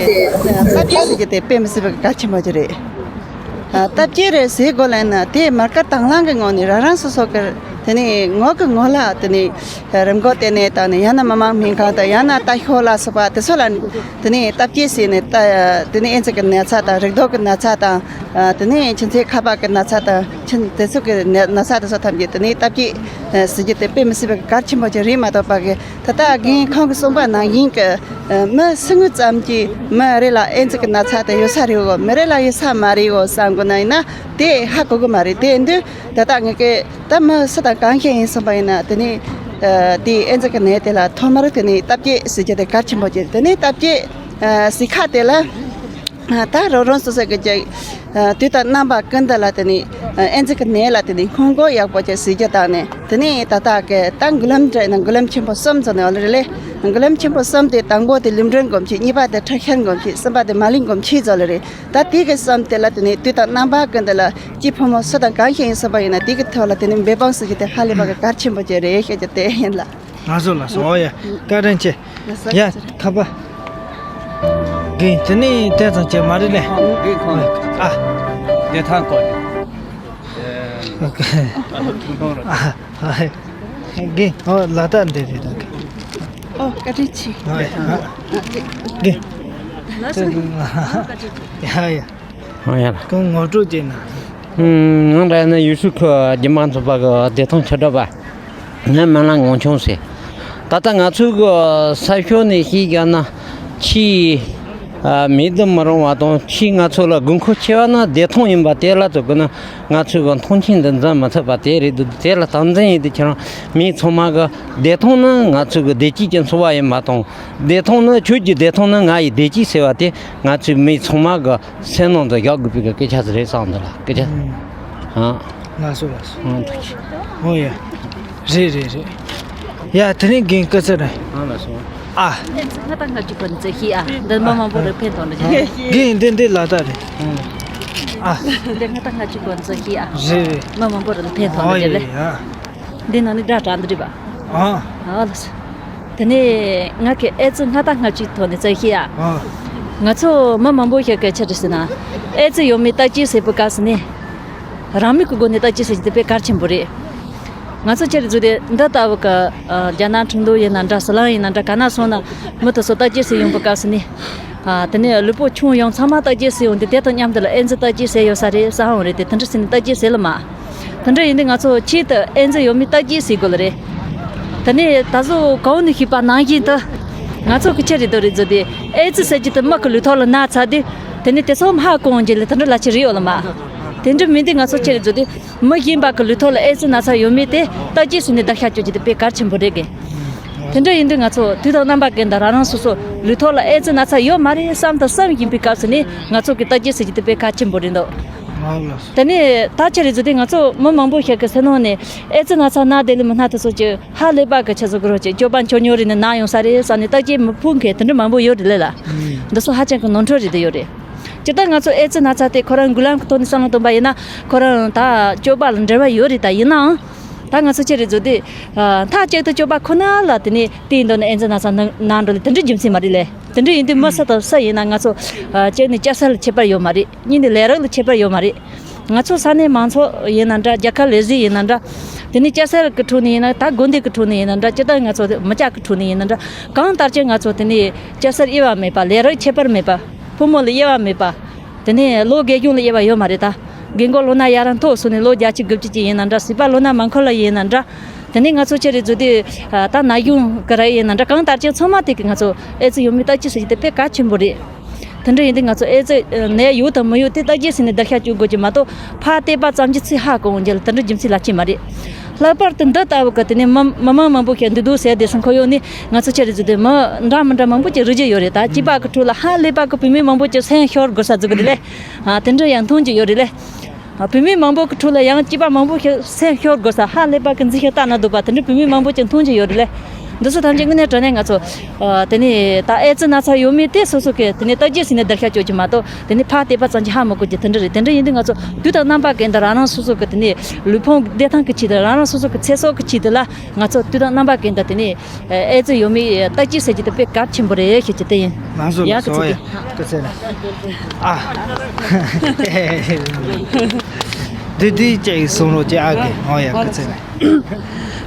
སྟབས་བདེ་ཟེར་རྒྱུ་དེ་དཔེ་མི་སྲིད་པའི་གལ་ཆེན་པོ་ཅིག་རེད། སྟབས་བདེ་རེད་ཟེར་དགོས་ལབ་ན་དེ་མ་དཀར་དྭངས་ལམ་གྱི་ངང་ནས་རང་རང་སོ་སོ་གི་དེ་ནས་ངོ་གི་ངོ་ལ་དེ་ནས་རིམས་འགོག་ལྟེ་གནས་དང་ནས་ཡང་ན་མི་དམངས་སྨན་ཁང་དང་ཡང་ན་ལྟ་ཞོག་ལ་སོགས་པ་དེ་ཚོ་ལ་དེ་ནས་སྟབས་བདེ་ཟེར་ནས་ད་དེ་ནས་ཨེ་ཙི་གི་ན་ཚ་དང་རེག་དུག་གི་ན་ཚ་དང་། དེ་ནས་ཆུ་ཚན་ཁ་པར་གྱི་ན་ཚ་དང་ཆུ་དེ་ཚོ་གི་ན་ན་ཚ་དེ་ཚོ་ཐམས་ཅད་དེ་ནས་སྟབས་བདེ་ཟེར་རྒྱུ་དེ་དཔེ་མི་སྲིད་པའི་གལ་ཆེན་པོ་ཅིག་རེད་མ་གཏོགས་པ་གི་ད་ལྟ་རྒན་ཁོང་གིས་གསུངས་པ་ནང་བཞིན་གྱི་མི་སུ་ངུ་ཙམ་གྱིས་མི་རེ་ལ་ཨེ་ཙི་གི་ན་ཚ་དེ་ཡོད་ས་རེད་འོ་མི་རེ་ལ་ཡོད་ས་མ་རེད་འོ་བསམ་དགོས་ན་ཡིན་ན་དེ་ཧ་གོ་གི་མ་རེད། དེ་འདི་ད་ལྟ་ངས་ཀྱི་ད་མི་སུ་དང་གང་ཞིག་ཡིན་གསུངས་པ་ཡིན་ན་དེ་ནས་དེ་ཨེ་ཙི་གི་ནད་དེ་ལ་ཐོག་མར་དེ་ནས་སྟབས་བདེ་ཟེར་རྒྱུ་དེ་གལ་ཆེན་པོ་ཅིག་རེད། དེ་ནས་སྟབས་བདེ་ཟེར་ཁ་དེ་ལ། ད་རང་རང་སོ་སོ་གི་ཅིག་དུས་དང་རྣམ་པ་ཀུན་ཏུ་ལ་དེ་ནི་ཨེ་ཙི་གི་ནད་ལ་དེ་ནི་སྔོན་འགོག་ཡག་པོ་ཅིག་བྱེད་རྒྱུ་དང་ནི་དེ་ནི་ད་ལྟ་གི་ད་མགུར་ལམ་འདྲ་ན་མགུར་ལམ་ཆེན་པོ་གསུམ་ཙམ་ནི་ཨོ་ལེ་རེད། མགུར་ལམ་ཆེན་པོ་གསུམ་དེ་དང་པོ་དེ་ལུས་འབྲེལ་སྒོམ་ཆེན། གཉིས་པ་དེ་ཁྲག་ཤེད་སྒོམ་ཆེན། གསུམ་པ་དེ་མ་ལུས་སྒོམ་ཆེན་ཙམ་ལེ་རེད། ད་དེ་གི་གསུམ་དེ་ལ་དེ་ནི་དུས་དང་རྣམ་པ་ཀུན་ཏུ་ལ་སྐྱེས་ཕོ་མོ་སུ་དང་གང་ཞིག་ཡིན་སོང་པ་ཡིན་ན་དེ་གི་ཐོག་ལ་དེ་ནི་འབད་འབུངས་ཟེར་རྒྱུ་དེ་ཧ་ལས་པ་གི་གལ་ཆེན་པོ་ཅིག་རེད་ཤེས་རྒྱུ་དེ་ཡིན་ལ། ལགས་སོ་ལགས་སོ། ཨོ་ཡ། བཀའ་དྲིན་ཆེ། ཡ། ཁ་པ། རྒན་དེ་ནས་དེ་ཙམ་བྱས་མ་རེད་ལེ། རྒན་ཁོང་། ཨ། བདེ་ཐང་སྐོར་གྱི། ཨ། ཨ། རྒན། ཨོ་ལ་དྭགས་འདི་རེད་ད། ཨོ་བཀའ་དྲིན་ཆེ། ཨོ་ཡ། རྒན། ལགས་སོ། ཡ་ཡ། ཨོ་ཡ་ལ། ཁོང་ངོ་སྤྲོད་བྱས་ན། ང་རང་ནི་ཡུལ་ཤུལ་ཁུལ་རྒྱུན་མ་ཚོགས་པ་གི་བདེ་ཐང་ཆེ་དྲགས་པ། ངའི་མིང་ལ་ངོ་ཆུང་ཟེར། ད་ལྟ་ང་ཚོའི་གི་ས་ཕྱོགས་ནས་ཤེས་བྱ་ན་ཆེས་མེད་དུ་མི་རུང་བ་དང་ཆེས་ང་ཚོ་ལ་དགོས་མཁོ་ཆེ་བ་ན་བདེ་ཐང་ཡིན་པ་དེ་ལ་དུ་གི་ན་ང་ཚོའི་གི་མཐོང་ཆེན་དུ་འཛིན་མི་ཐུབ་པ་དེ་རེད་འདུག་དེ་ལ་སྟངས་འཛིན་ཡིན་དུས་ཁྱེད་རང་མི་ཚང་མ་གི་བདེ་ཐང་ནི་ང་ཚོའི་གི་བདེ་སྐྱིད་ཀྱི་འཚོ་བ་ཡིན་པ་དང་བདེ་ཐང་ནི་ཁྱོད་ཀྱི་བདེ་ཐང་ནི་ང་ཡི་བདེ་སྐྱིད་ཟེར་བ་དེ་ང་ཚོའི་མི་ཚང་མ་གི་སེམས་ནང་དུ་བཞག་དགོས་པའི་གི་སྐད་ཆ་ཟིག་རེད་བསམ་འདུག་ལ་སྐད་ཆ། ཨ། ལགས་སོ་ལགས་སོ། ཨང་། འདུག་གི། ཨོ་ཡ། རེད་རེད་རེད། ཡ་དེ་རིང་རྒན་སྐུ་ཚེ་རིང་། ཨང་། ལགས་སོ། ཨ། ཨེ་ཙི་ལྔ་དང་ལྔ་བཅུ་གོ་ནས་ཙེ་ཤི་ཨ། འདི་མི་མང་པོ་རུ་ཕན་ཐོགས་འདྲ་རྒན་འདི་འདི་ལ་དྭགས་རེད། ཨ། འདི་ལྔ་དང་ལྔ་བཅུ་གོ་ནས་ཙེ་ཤི་ཨ། རེད་རེད། མི་མང་པོ་རུ་ཕན་ཐོགས་འདྲ་རེད། ཨོ་ཡ། འདི་ནང་ནས་སྒྲ་གྲགས་འདི་རེད་པ། ཨ། ཨ་ལགས་སོ། དེ་ནས་ང་གི་ཨེ་ཙི་ལྔ་དང་ལྔ་བཅུ་ཐོག་ནས་ཙེ་ཤི་ཨ། ཨ། ང་ཚོ་མི་མང་པོ་ཞིག་གི་ཆ་རེད་ཟེར་ན། ཨེ་ཙི་ཡོད་མེད་བརྟག་དཔྱད་བྱེད་པའི་སྐབས་སུ་ནི། རང་མོས་ཀྱི་སྒོ་ནས་བརྟག་དཔྱད་བྱེད་རྒྱུ་དེ་དཔེ་གལ་ཆེན་པོ་རེད། ང་ཚོ་ཆ་རེད་ཚོ་དེ་འདི་ལྟ་བུ་གི་ཨ། རྒྱ་ནག་ཁྲིན་ཏུའུ་ཡིན་ན་འདྲ། ཟི་ལིང་ཡིན་ན་འདྲ། ག་ན་སོང་ན་མི་དེ་ཚོ་བརྟག་དཔྱད་བྱེད་ཡོང་པའི་སྐབས་སུ་ནི། ཨ། དེ་ནས་ལུས་པོ་ཆུང་ཡང་ཚང་མ་བརྟག་དཔྱད་བྱེད་ཡོང་དུས། དེ་དང་མཉམ་དུ་ལ་ཨེ་ཙི་བརྟག་དཔྱད་བྱེད་ཡོད་ས་རེད་བསམ་ཡོང་རེད་དེ། དེ་འདྲ་བྱས་ནས་བརྟག་དཔྱད་བྱེད་ལ་མ། དེ་འདྲ་ཡིན་དུས་ང་ཚོ་ཆེད་དུ་ཨེ་ཙི་ཡོད་མེད་བརྟག་དཔྱད་བྱེད་དགོས་ལ་རེད། དེ་ནས་ད་གཟོད་གོང་ནས་ཞུས་པ་ནང་བཞིན་དུ། ང་ཚོ་གི་ཆ་རེད་དོ་རེད་ཚོ་དེ། ཨེ་ཙི་ཟེར་རྒྱུ་དེ་མི་གི་ལུས་ཐོག་ལ་ན་ཚར་དུས། དེ་ནས་དེ་ཚོ་ཧ་གོ་ཡོང་རྒྱུ་ལ་དེ་འདྲ་ལ་ཆེ་རེད་ཡོད་ལ་མ། དེ་འདྲ་མིན་དུས་ང་ཚོ་ཆ་རེད་ཚོ་དེ། མི་གཞན་པ་གི་ལུས་ཐོག་ལ་ཨེ་ཙི་ན་ཚ་ཡོད་མེད་དེ་བརྟག་དཔྱད་བྱས་ནས་བརྡར་ཤ་གཅོད་རྒྱུ་དེ་དཔེ་གལ་ཆེན་པོ་རེད་གི། དེ་འདྲ་ཡིན་དུས་ང་ཚོ་དུས་དང་རྣམ་པ་ཀུན་ཏུ་རང་རང་སོ་སོ་ལུས་ཐོག་ལ་ཨེ་ཙི་ན་ཚ་ཡོད་མ་རེད་བསམ་དང་བསམ་བཞིན་པའི་སྐབས་སུ་ནི་ང་ཚོ་གི་བརྟག་དཔྱད་བྱེད་རྒྱུ་དེ་དཔེ་གལ་ཆེན་པོ་རེད་འདུག། དེ་ནས་ད་ཆ་རེད་ཚོ་དེ་ང་ཚོ་མི་མང་པོ་ཞིག་གི་སེམས་ནང་ནས་ཨེ་ཙི་ན་ཚ་ན་བསྡད་ལེ་མི་སྣ་དེ་ཚོ་གི་ཧ་ལས་པ་གི་ཆ་ཚོ་གི་རོ་ཅིག་སྐྱོ་པ་འཆོར་ཉོ་རེད་ནས་ན་ཡོང་ས་རེད་བསམ་ནས་བརྟག་དཔྱད་མི་ཕོད་མཁན་དེ་འདྲ་མང་པོ་ཡོད་རེད་ལེ་ལ། འདི་ཚོ་ཧ་ཅང་གི་ནོར་འཁྲུལ་རེད་དེ་ཡོད་རེད། སྤྱིར་བཏང་ང་ཚོ་ཨེ་ཙི་ན་ཚ་དེ་ཁོ་རང་འགུལ་ལམ་གྱི་ཐོག་ནས་བསམ་བློ་གཏོང་པ་ཡིན་ན། ཁོ་རང་ད་སྐྱོ་པ་ལ་འབྲེལ་བ་ཡོད་རེད། ད་ཡིན་ནའང་ད་ང་ཚོ་ཆ་རེད་ཚོ་དེ། ཨ། མཐའ་གཅིག་ཏུ་སྐྱོ་པ་ཁོ་ན་ལ་དེ་ནས་དེའི་མདོ་ནས་ཨེ་ཙི་ན་ཚ་ན་ན་འགྲོ་ལེ་དེ་འདྲའི་རྒྱུ་མཚན་མ་རེད་ལེ། དེ་འདྲ་ཡིན་དུས་མི་སུ་དང་སུ་ཡིན་ན་ང་ཚོ་ཨ། གཅིག་ནི་སྐྱ་སེར་ལ་ཁྱད་པར་ཡོད་མ་རེད། གཉིས་ནི་ལས་རིགས་ལ་ཁྱད་པར་ཡོད་མ་རེད། ང་ཚོ་ས་གནས་མང་ཚོགས་ཡིན་ན་འདྲ། རྒྱལ་ཁབ་ལས་བྱེད་ཡིན་ན་འདྲ། དེ་ནས་སྐྱ་སེར་གི་ཁྲོད་ནས་ཡིན་ན། ད་དགོན་སྡེ་གི་ཁྲོད་ནས་ཡིན་ན་འདྲ། སྤྱིར་བཏང་ང་ཚོ་མི་སྐྱ་གི་ཁྲོད་ནས་ཡིན་ན་འདྲ། གང་ལྟར་ཀྱང་ང་ཚོ་དེ་ནས་སྐྱ་སེར་དབྱེ་བ་མེད་པ། ལས་རིགས་ཁྱད་པར་མེད་པ། ཕོ་མོ་ལ་དབྱེ་བ་མེད་པ། དེ་ནས་ལོ་རྒས་གཞོན་ལ་དབྱེ་བ་ཡོད་མ་རེད་ད། རྒན་གོག་ལོ་ན་ཡར་མཐོ་སོང་ནས་ལོ་བརྒྱད་ཅུ་དགུ་བཅུ་ཅིག་ཡིན་ན་འདྲ། བྱིས་པ་ལོ་ན་མ་འཁོར་ལ་ཡིན་ན་འདྲ། དེ་ནས་ང་ཚོ་ཆ་རེད་ཚོ་དེ། ད་ན་གཞོན་གི་རིགས་ཡིན་ན་འདྲ། གང་ལྟར་ཀྱང་ཚང་མ་དེ་གི་ང་ཚོ་ཨེ་ཙི་ཡོད་མེད་བརྟག་དཔྱད་བྱེད་རྒྱུ་དེ་དཔེ་གལ་ཆེན་པོ་རེད། དེ་འདྲ་ཡིན་དུས་ང་ཚོ་ཨེ་ཙི་ནད་ཡོད་དང་མི་ཡོད་དེ་བརྟག་དཔྱད་བྱས་ནས་བརྡར་ཤ་གཅོད་དགོས་ཀྱི་མ་གཏོགས། ཕར་བལྟས་པ་ཙམ་གྱིས་ཚེ་ཧ་གོ་འོང་རྒྱུ་ལ་དེ་འདྲ་རྒྱུ་མཚན་ལ་ཁྱད་མ་རེད། ལྷག་པར་དུ་འདི་ལྟ་བུ་གི་དེ་ནས་མི་མི་མང་མང་པོ་ཞིག་འདུས་སྡོད་ཟེར་དེ་སང་ཁོ་ཡོང་ནས་ང་ཚོ་ཆ་རེད་ཚོ་དེ་མི་འདྲ་མི་འདྲ་མང་པོ་ཅིག་རིག་རྒྱུ་ཡོད་རེད། ད་སྐྱེས་པ་གི་ཁྲོད་ལ་ཧ་ལས་པ་གི་བུད་མེད་མང་པོ་ཅིག་སེམས་ཤོར་དགོས་ས་ཟིག་གི་རེད་ལེ། ཨ། དེ་འདྲ་ཡང་མཐོང་རྒྱུ་ཡོད་རེད་ལེ། ཨ། བུད་མེད་མང་པོ་གི་ཁྲོད་ལ་ཡང་སྐྱེས་པ་མང་པོ་ཞིག་སེམས་ཤོར་དགོས་ས། ཧ་ལས་པ་གི་འཛིན་ཤེས་ལྟ་ན་སྡུག་པ་དེ་འདྲ་བུད་མེད་མང་པོ་ཅིག་མཐོང་རྒྱུ་ཡོད་རེད་ལེ། འདི་ཚོ་ཐམས་ཅད་དངོས་གནས་དྲང་གནས་ང་ཚོ། ཨ། དེ་ནས་ད་ཨེ་ཙི་ན་ཚ་ཡོད་མེད་དེ་སོ་སོ་གི་དེ་ནས་བརྟག་དཔྱད་བྱས་ནས་བརྡར་ཤ་གཅོད་རྒྱུ་མ་གཏོགས། དེ་ནས་ཕར་བལྟས་པ་ཙམ་གྱིས་ཧ་མ་གོ་རྒྱུ་དེ་འདྲ་རེད། དེ་འདྲ་ཡིན་དུས་ང་ཚོ་དུས་དང་རྣམ་པ་ཀུན་ཏུ་རང་རང་སོ་སོ་གི་དེ་ནས་ལུས་ཕུང་བདེ་ཐང་གི་ཆེད་དུ། རང་རང་སོ་སོ་གི་ཚེ་སྲོག་གི་ཆེད་དུ་ལ་ང་ཚོ་དུས་དང་རྣམ་པ་ཀུན་ཏུ་དེ་ནས་ཨེ་ཙི་ཡོད་མེད་བརྟག་དཔྱད་བྱེད་རྒྱུ་དེ་དཔེ་གལ་ཆེན་པོ་རེད་ཞུ་རྒྱུ་དེ་ཡིན། ང་ཚོ་ཡ་ལ་གི་ཚོ་ཚིག་ཡ་དེ་ག་ཚད་ན། ཨ། འདི་འདི་ཅིག་གསུང་རོགས་ཅིག་ཨ་གི། ཨོ་ཡ་གི་ཚད་ན།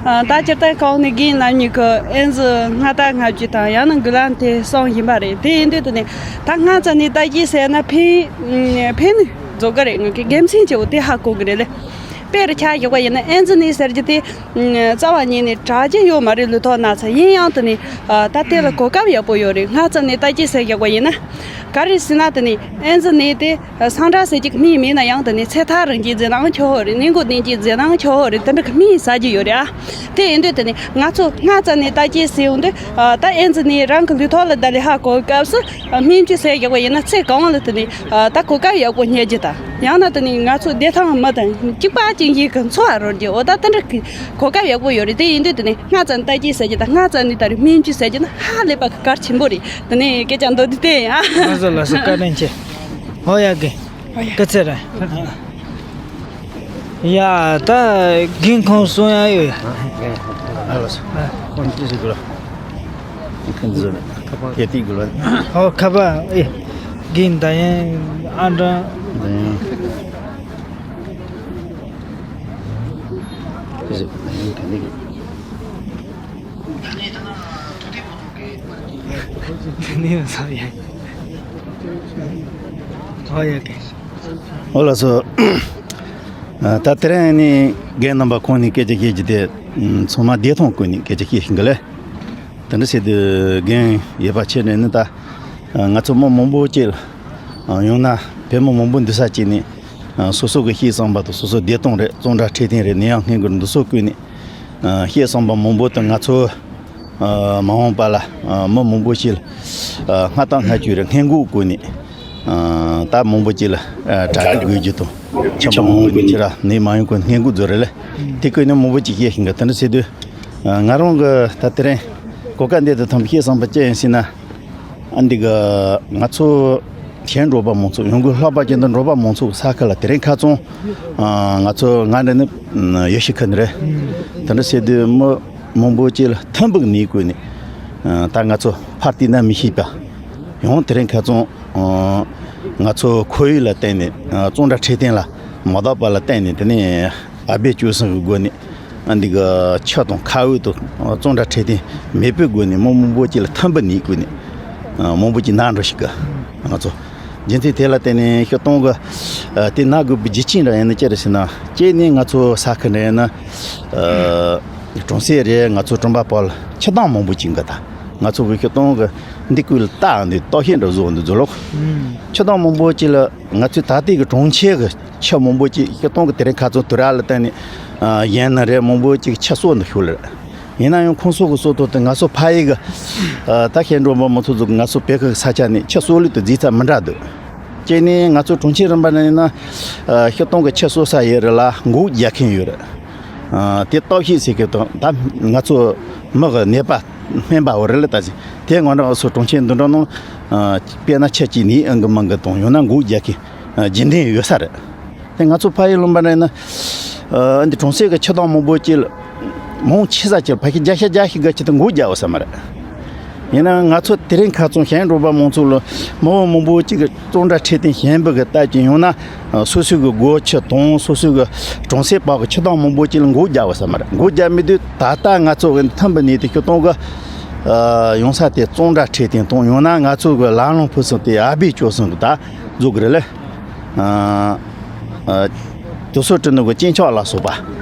ཨ། ད་སྤྱིར་བཏང་གོང་ནས་རྒན་རྣམ་གཉིས་ཀྱིས་ཨེ་ཙི་ལྔ་དང་ལྔ་བཅུ་དང་ཡང་ན་འགུལ་ལམ་དེ་གསུངས་བཞིན་པ་རེད། དེ་ཡིན་དུས་དེ་ནས་ད་སྔ་ཙམ་ནས་བརྟག་དཔྱད་བྱས་ན་ཕན་ཕན་ནུས་རྫོགས་ཀྱི་རེད། ངོས་ཀྱི་དགེ་མཚན་ཆེ་བོ་དེ་ཧ་གོ་གི་རེད་ལེ། དཔེར་ཆ་བཞག་པ་ཡིན་ན་ཨེ་ཙི་ནད་ཟེར་རྒྱུ་དེ། ཨ། རྩ་བ་ཉིད་ནས་དྲག་རྒྱུ་ཡོད་མ་རེད། ལུས་ཐོག་ན་ཚ་ཡིན་ཡང་དེ་ནས། ཨ། ད་དེ་ལ་གོ་སྐབས་ཡག་པོ་ཡོད་རེད། སྔ་ཙམ་ནས་བརྟག་དཔྱད་བྱས་བཞག་པ་ཡིན་ན། ག་རེ་ཟེར་ན་དེ་ནས་ཨེ་ཙི་ནད་དེ་སངས་དྲག་ཟེར་རྒྱུ་གི་མིང་མེད་ན་ཡང་དེ་ནས་ཚེ་ཐག་རིང་རྒྱུ་ཟེར་ནའང་ཆོག་རེད། ནད་འགོ་ནད་སྐྱེད་ཟེར་ནའང་ཆོག་རེད། དེ་འདྲ་གི་མིང་ཟ་རྒྱུ་ཡོད་རེད་ཨ། དེ་ཡིན་དུས་དེ་ནས་ང་ཚོ་སྔ་ཙམ་ནས་བརྟག་དཔྱད་བྱས་ཡོང་དུས། ཨ། ད་ཨེ་ཙི་ནད་རང་གི་ལུས་ཐོག་ལ་བརྡར་ལེ་ཧ་གོ་སྐབས་སུ། ཨ། སྨན་བཅོས་བྱས་བཞག་པ་ཡིན་ན་ཚེ་གང་ལ་དེ་ནས། ཨ། ད་གོ་སྐབས་ཡག་པོ་རྙེད་རྒྱུ་དང་། ཡང་ན་དེ་ནས་ང་ཚོ་བདེ་ཐང་མི་དང་གཅིག་པ་གཅིག་གཉིས་ཀྱི་འཚོ་བ་རོལ་རྒྱུ། འོ་ད་དེ་འདྲ་གི་གོ་སྐབས་ཡག་པོ་ཡོད་རེད། དེ་ཡིན་དུས་དེ་ནས་སྔ་ཙམ་བརྟག་དཔྱད་བྱས་རྒྱུ་དང་། སྔ་ཙམ་ནས་ད་རེས་སྨན་བཅོས་བྱས་རྒྱུ་ན་ཧ་ལས་པ་གལ་ཆེན་པོ་རེད། དེ་ནས་སྐད་ཆ་མདོར་བསྡུས་དེ་ཡིན་ཨ། ལགས་སོ་ལགས་སོ། བཀའ་དྲིན་ཆེ། ཨོ་ཡ་གི། ཨོ་ཡ། སྐུ་ཚེ་རིང་། ཡ་ད་རྒན་ཁོང་གསུང་ཡ་ཡོད། ཨ་ལགས་སོ། ཁོང་ཅི་ཞིག་དགོས་ལ། ཁོང་ཅི་ཞིག་དགོས་ལ། ཨོ་ཁ་པར་ཨེ། རྒན་ད་ཡན་ཨ་འདྲ། ད་ཡན། ཁ་ཟིག་ད་ཡན་ག་ནས་གི། དེ་ནས་ཡང་ས་ཡ། ཨོ་ཡ་གི། ཨོ་ལགས་སོ། ཨ། ད་དེ་རིང་ནི་རྒན་རྣམ་པ་ཁོང་ནས་སྐད་ཆ་བཤད་རྒྱུ་དེ། ཚང་མ་བདེ་ཐང་སྐོར་ནས་སྐད་ཆ་བཤད་བཞིན་གི་ལེ། དེ་འདྲ་བྱས་དུས་རྒན་ཡོད་པ་ཆེ་ནས་ནི་ད་ང་ཚོ་མི་མང་པོ་ཅིག་ཡང་ན་བོད་མི་མང་པོ་འདུས་ས་ཅིག་ནས་སོ་སོ་གི་ཤེས་བསམ་པ་དང་། སོ་སོ་བདེ་ཐང་རེད། གཙང་སྦྲ་འཕྲོད་བསྟེན་རེད། ནད་ཡམས་སྔོན་འགོག་འདི་ཚོ་བཀོད་ནས། ཨ། ཤེས་བསམ་པ་མང་པོ་དང་ང་ཚོ། ཨ། མ་འོངས་པ་ལ། ཨ། མི་མང་པོ་ཞིག་ལ། ཨ། ལྔ་དང་ལྔ་བཅུ་རེད། སྔོན་འགོག་བཀོད་ནས། ཨ། ད་མང་པོ་ཅིག་ལ། ཨ། དྲག་སྐྱེད་དགོས་རྒྱུ་དང་ ཆ་མང་པོ་ཁྱེད་ར་ནས་མ་ཡོང་གི་སྔས་མགོ་རྫོགས་རེད་ལ། དེ་ཀུན་ནས་མང་པོ་ཅིག་བཤད་ཤིང་གི་དེ་འདྲ་བྱེད་དུས། ང་རང་གི་ད་དེ་རིང་གོ་སྐབས་འདི་དུ་ཐོན་པ་བཤད་བསམ་པ་ཅི་ཡིན་ཟེར་ན། ཨ་འདི་གི་ང་ཚོ་གཞན་འབྲོག་པ་མང་ཚོགས་ཡོང་སྒོ་ལྷག་པ་ཅན་དུ་འབྲོག་པ་མང་ཚོགས་ས་ཁུལ་ལ་དེ་རིང་ཁ་ཚོང་ང་ཚོ་ང་འདྲ་ནི་ཡོད་ཤི་ཁ་ནི་རེད། དེ་འདྲ་བྱེད་དུས་མི་མང་པོ་ཅིག་ལ་ཐུམ་པུག་ནས་བཀོད་ནས་ད་ང་ཚོ་ཕར་བལྟས་ན་མི་ཤེས་པ་ཡང་དེ་རིང་ཁ་ཚོང་ང་ཚོ་ཁོར་ཡུག་ལ་བརྟེན་ནས་གཙང་སྦྲ་འཕྲོད་བསྟེན་ལ་མ་དག་པ་ལ་བརྟེན་ནས་དེ་ནས། ཨ་བེ་ཅོ་སང་གི་སྒོ་ནས་ཨ་འདི་གི་ཆུ་དང་མཁའ་དབུགས་དང་གཙང་སྦྲ་འཕྲོད་བསྟེན་མེད་པའི་སྒོ་ནས་མི་མང་པོ་ཅིག་ལ་ཐུམ་པུག་ནས་བཀོད་ནས་མང་པོ་ཅིག་ན་འགྲོ་ཞིག་གི་ང་ཚོ་རྒྱུ་མཚན་དེ་ལ་བརྟེན་ནས་སྤྱིར་བཏང་གི་དེ་ན་དགོས་པའི་རྒྱུ་རྐྱེན་འདྲ་ཡིན་ན་ཅི་རེད་ཟེར་ན། གཅིག་ནས་ང་ཚོ་ས་ཁུལ་འདྲ་ཡིན་ན་གྲོང་གསེབ་རེད། ང་ཚོ་གྲོང་པ་བར་ལ་ཆུ་དྭངས་མང་པོ་ཅིག་འགའ་ད་ང་ཚོ་གི་སྤྱིར་བཏང་གི་འདི་ཀུན་ལ་ལྟ་འདི་ལྟོ་ཤེས་འདྲ་བཟོ་འདི་བཟོ་ལོག་ཆུ་དྭངས་མང་པོ་ཅིག་ལ་ང་ཚོའི་ད་ལྟའི་གི་གྲོང་ཁྱེར་གི་ཆུ་མང་པོ་ཅིག་སྤྱིར་བཏང་གི་དེ་རིང་ཁ་ཚོན་དུ་ར་ལ་བརྟེན་ནས་ཡན་ན་རེད། མང་པོ་ཅིག་ཆུ་གསོག་འདི་ཤུགས་ལ་རེད། ཡིན་ན་ཡང་ཁོང་ཚོ་གི་གསོག་ཐོག་དེ་ང་ཚོ་ཕ་ཡི་གི་ད་ཤན་འགྲོ་མ་མང་ཚོ་ཚོ་གི་ང་ཚོ་བོད་ཁུལ་གི་ས་ཆ་ནས་ཆུ་གསོག་ལུགས་དེ་རྫས་ཚ་མི་འདྲ་འདུག་གཅིག་ནས་ང་ཚོ་གྲོང་ཁྱེར་རིམ་པ་ནས་ཡིན་ན་སྤྱིར་བཏང་གི་ཆུ་གསོག་ས་ཡོད་རེད་ལ་འགོག་རྒྱག་མཁན་ཡོད་རེད། དེ་ལྟོ་ཤེས་ཟེར་གི་དང་ད་ང་ཚོ་མི་གི་ནད་པ་སྨན་པ་འོ་རེད་ལ་ད་ཟིན་དེ་ང་རང་ཚོ་གྲོང་ཁྱེར་འདི་འདྲ་ནང་དཔེར་ན་ཆུ་གཅིག་ནས་ཨང་གི་མང་གི་དང་ཡང་ན་འགོག་རྒྱག་གི་རྒྱུན་ལྡན་ཡོད་ས་རེད། དེ་ང་ཚོ་ཕ་ཡི་ལུང་པ་ནས་ན་འདི་གྲོང་གསེབ་གི་ཆུ་དྭངས་མང་པོ་ཅིག་མང་ཆེ་ས་ཅིག་ཕ་གི་བརྒྱ་ཆ་བརྒྱ་ཞིག་གི་ཆུ་དེ་འགོག་རྒྱག་འོ་ས་མ་རེད། ཡིན་ནའང་ང་ཚོ་དེ་རིང་ཁ་ཚོང་ཞན་འགྲོ་པ་མང་ཚོགས་ལ་མི་བོ་མང་པོ་ཅིག་གི་གཙང་སྦྲ་འཕྲོད་བསྟེན་ཞན་པ་གི་ལྟ་ཅི་ཡང་ན་སོ་སོའི་གི་སྒོ་ཆུ་དང་སོ་སོའི་གི་གྲོང་གསེབ་བར་གི་ཆུ་དྭངས་མང་པོ་ཅིག་ལ་འགོག་རྒྱག་འོ་ས་མ་རེད། འགོག་རྒྱག་མི་དུས་ད་ལྟ་ང་ཚོ་གི་ཐུམ་པུག་ནས་དེ་སྤྱིར་བཏང་གི་ཡོང་ས་དེ་གཙང་སྦྲ་འཕྲོད་བསྟེན་དང་ཡང་ན་ང་ཚོ་གི་ལ་ལུང་ཕུ་སུམ་དེ་ཨ་བེ་ཅོ་སང་གི་ད་བཟོ་གི་རེད་ལ། དུ་སོ་ཏྲི་ནུ་གི་སྐྱེས་མཆོག་ལ་སོགས་པ་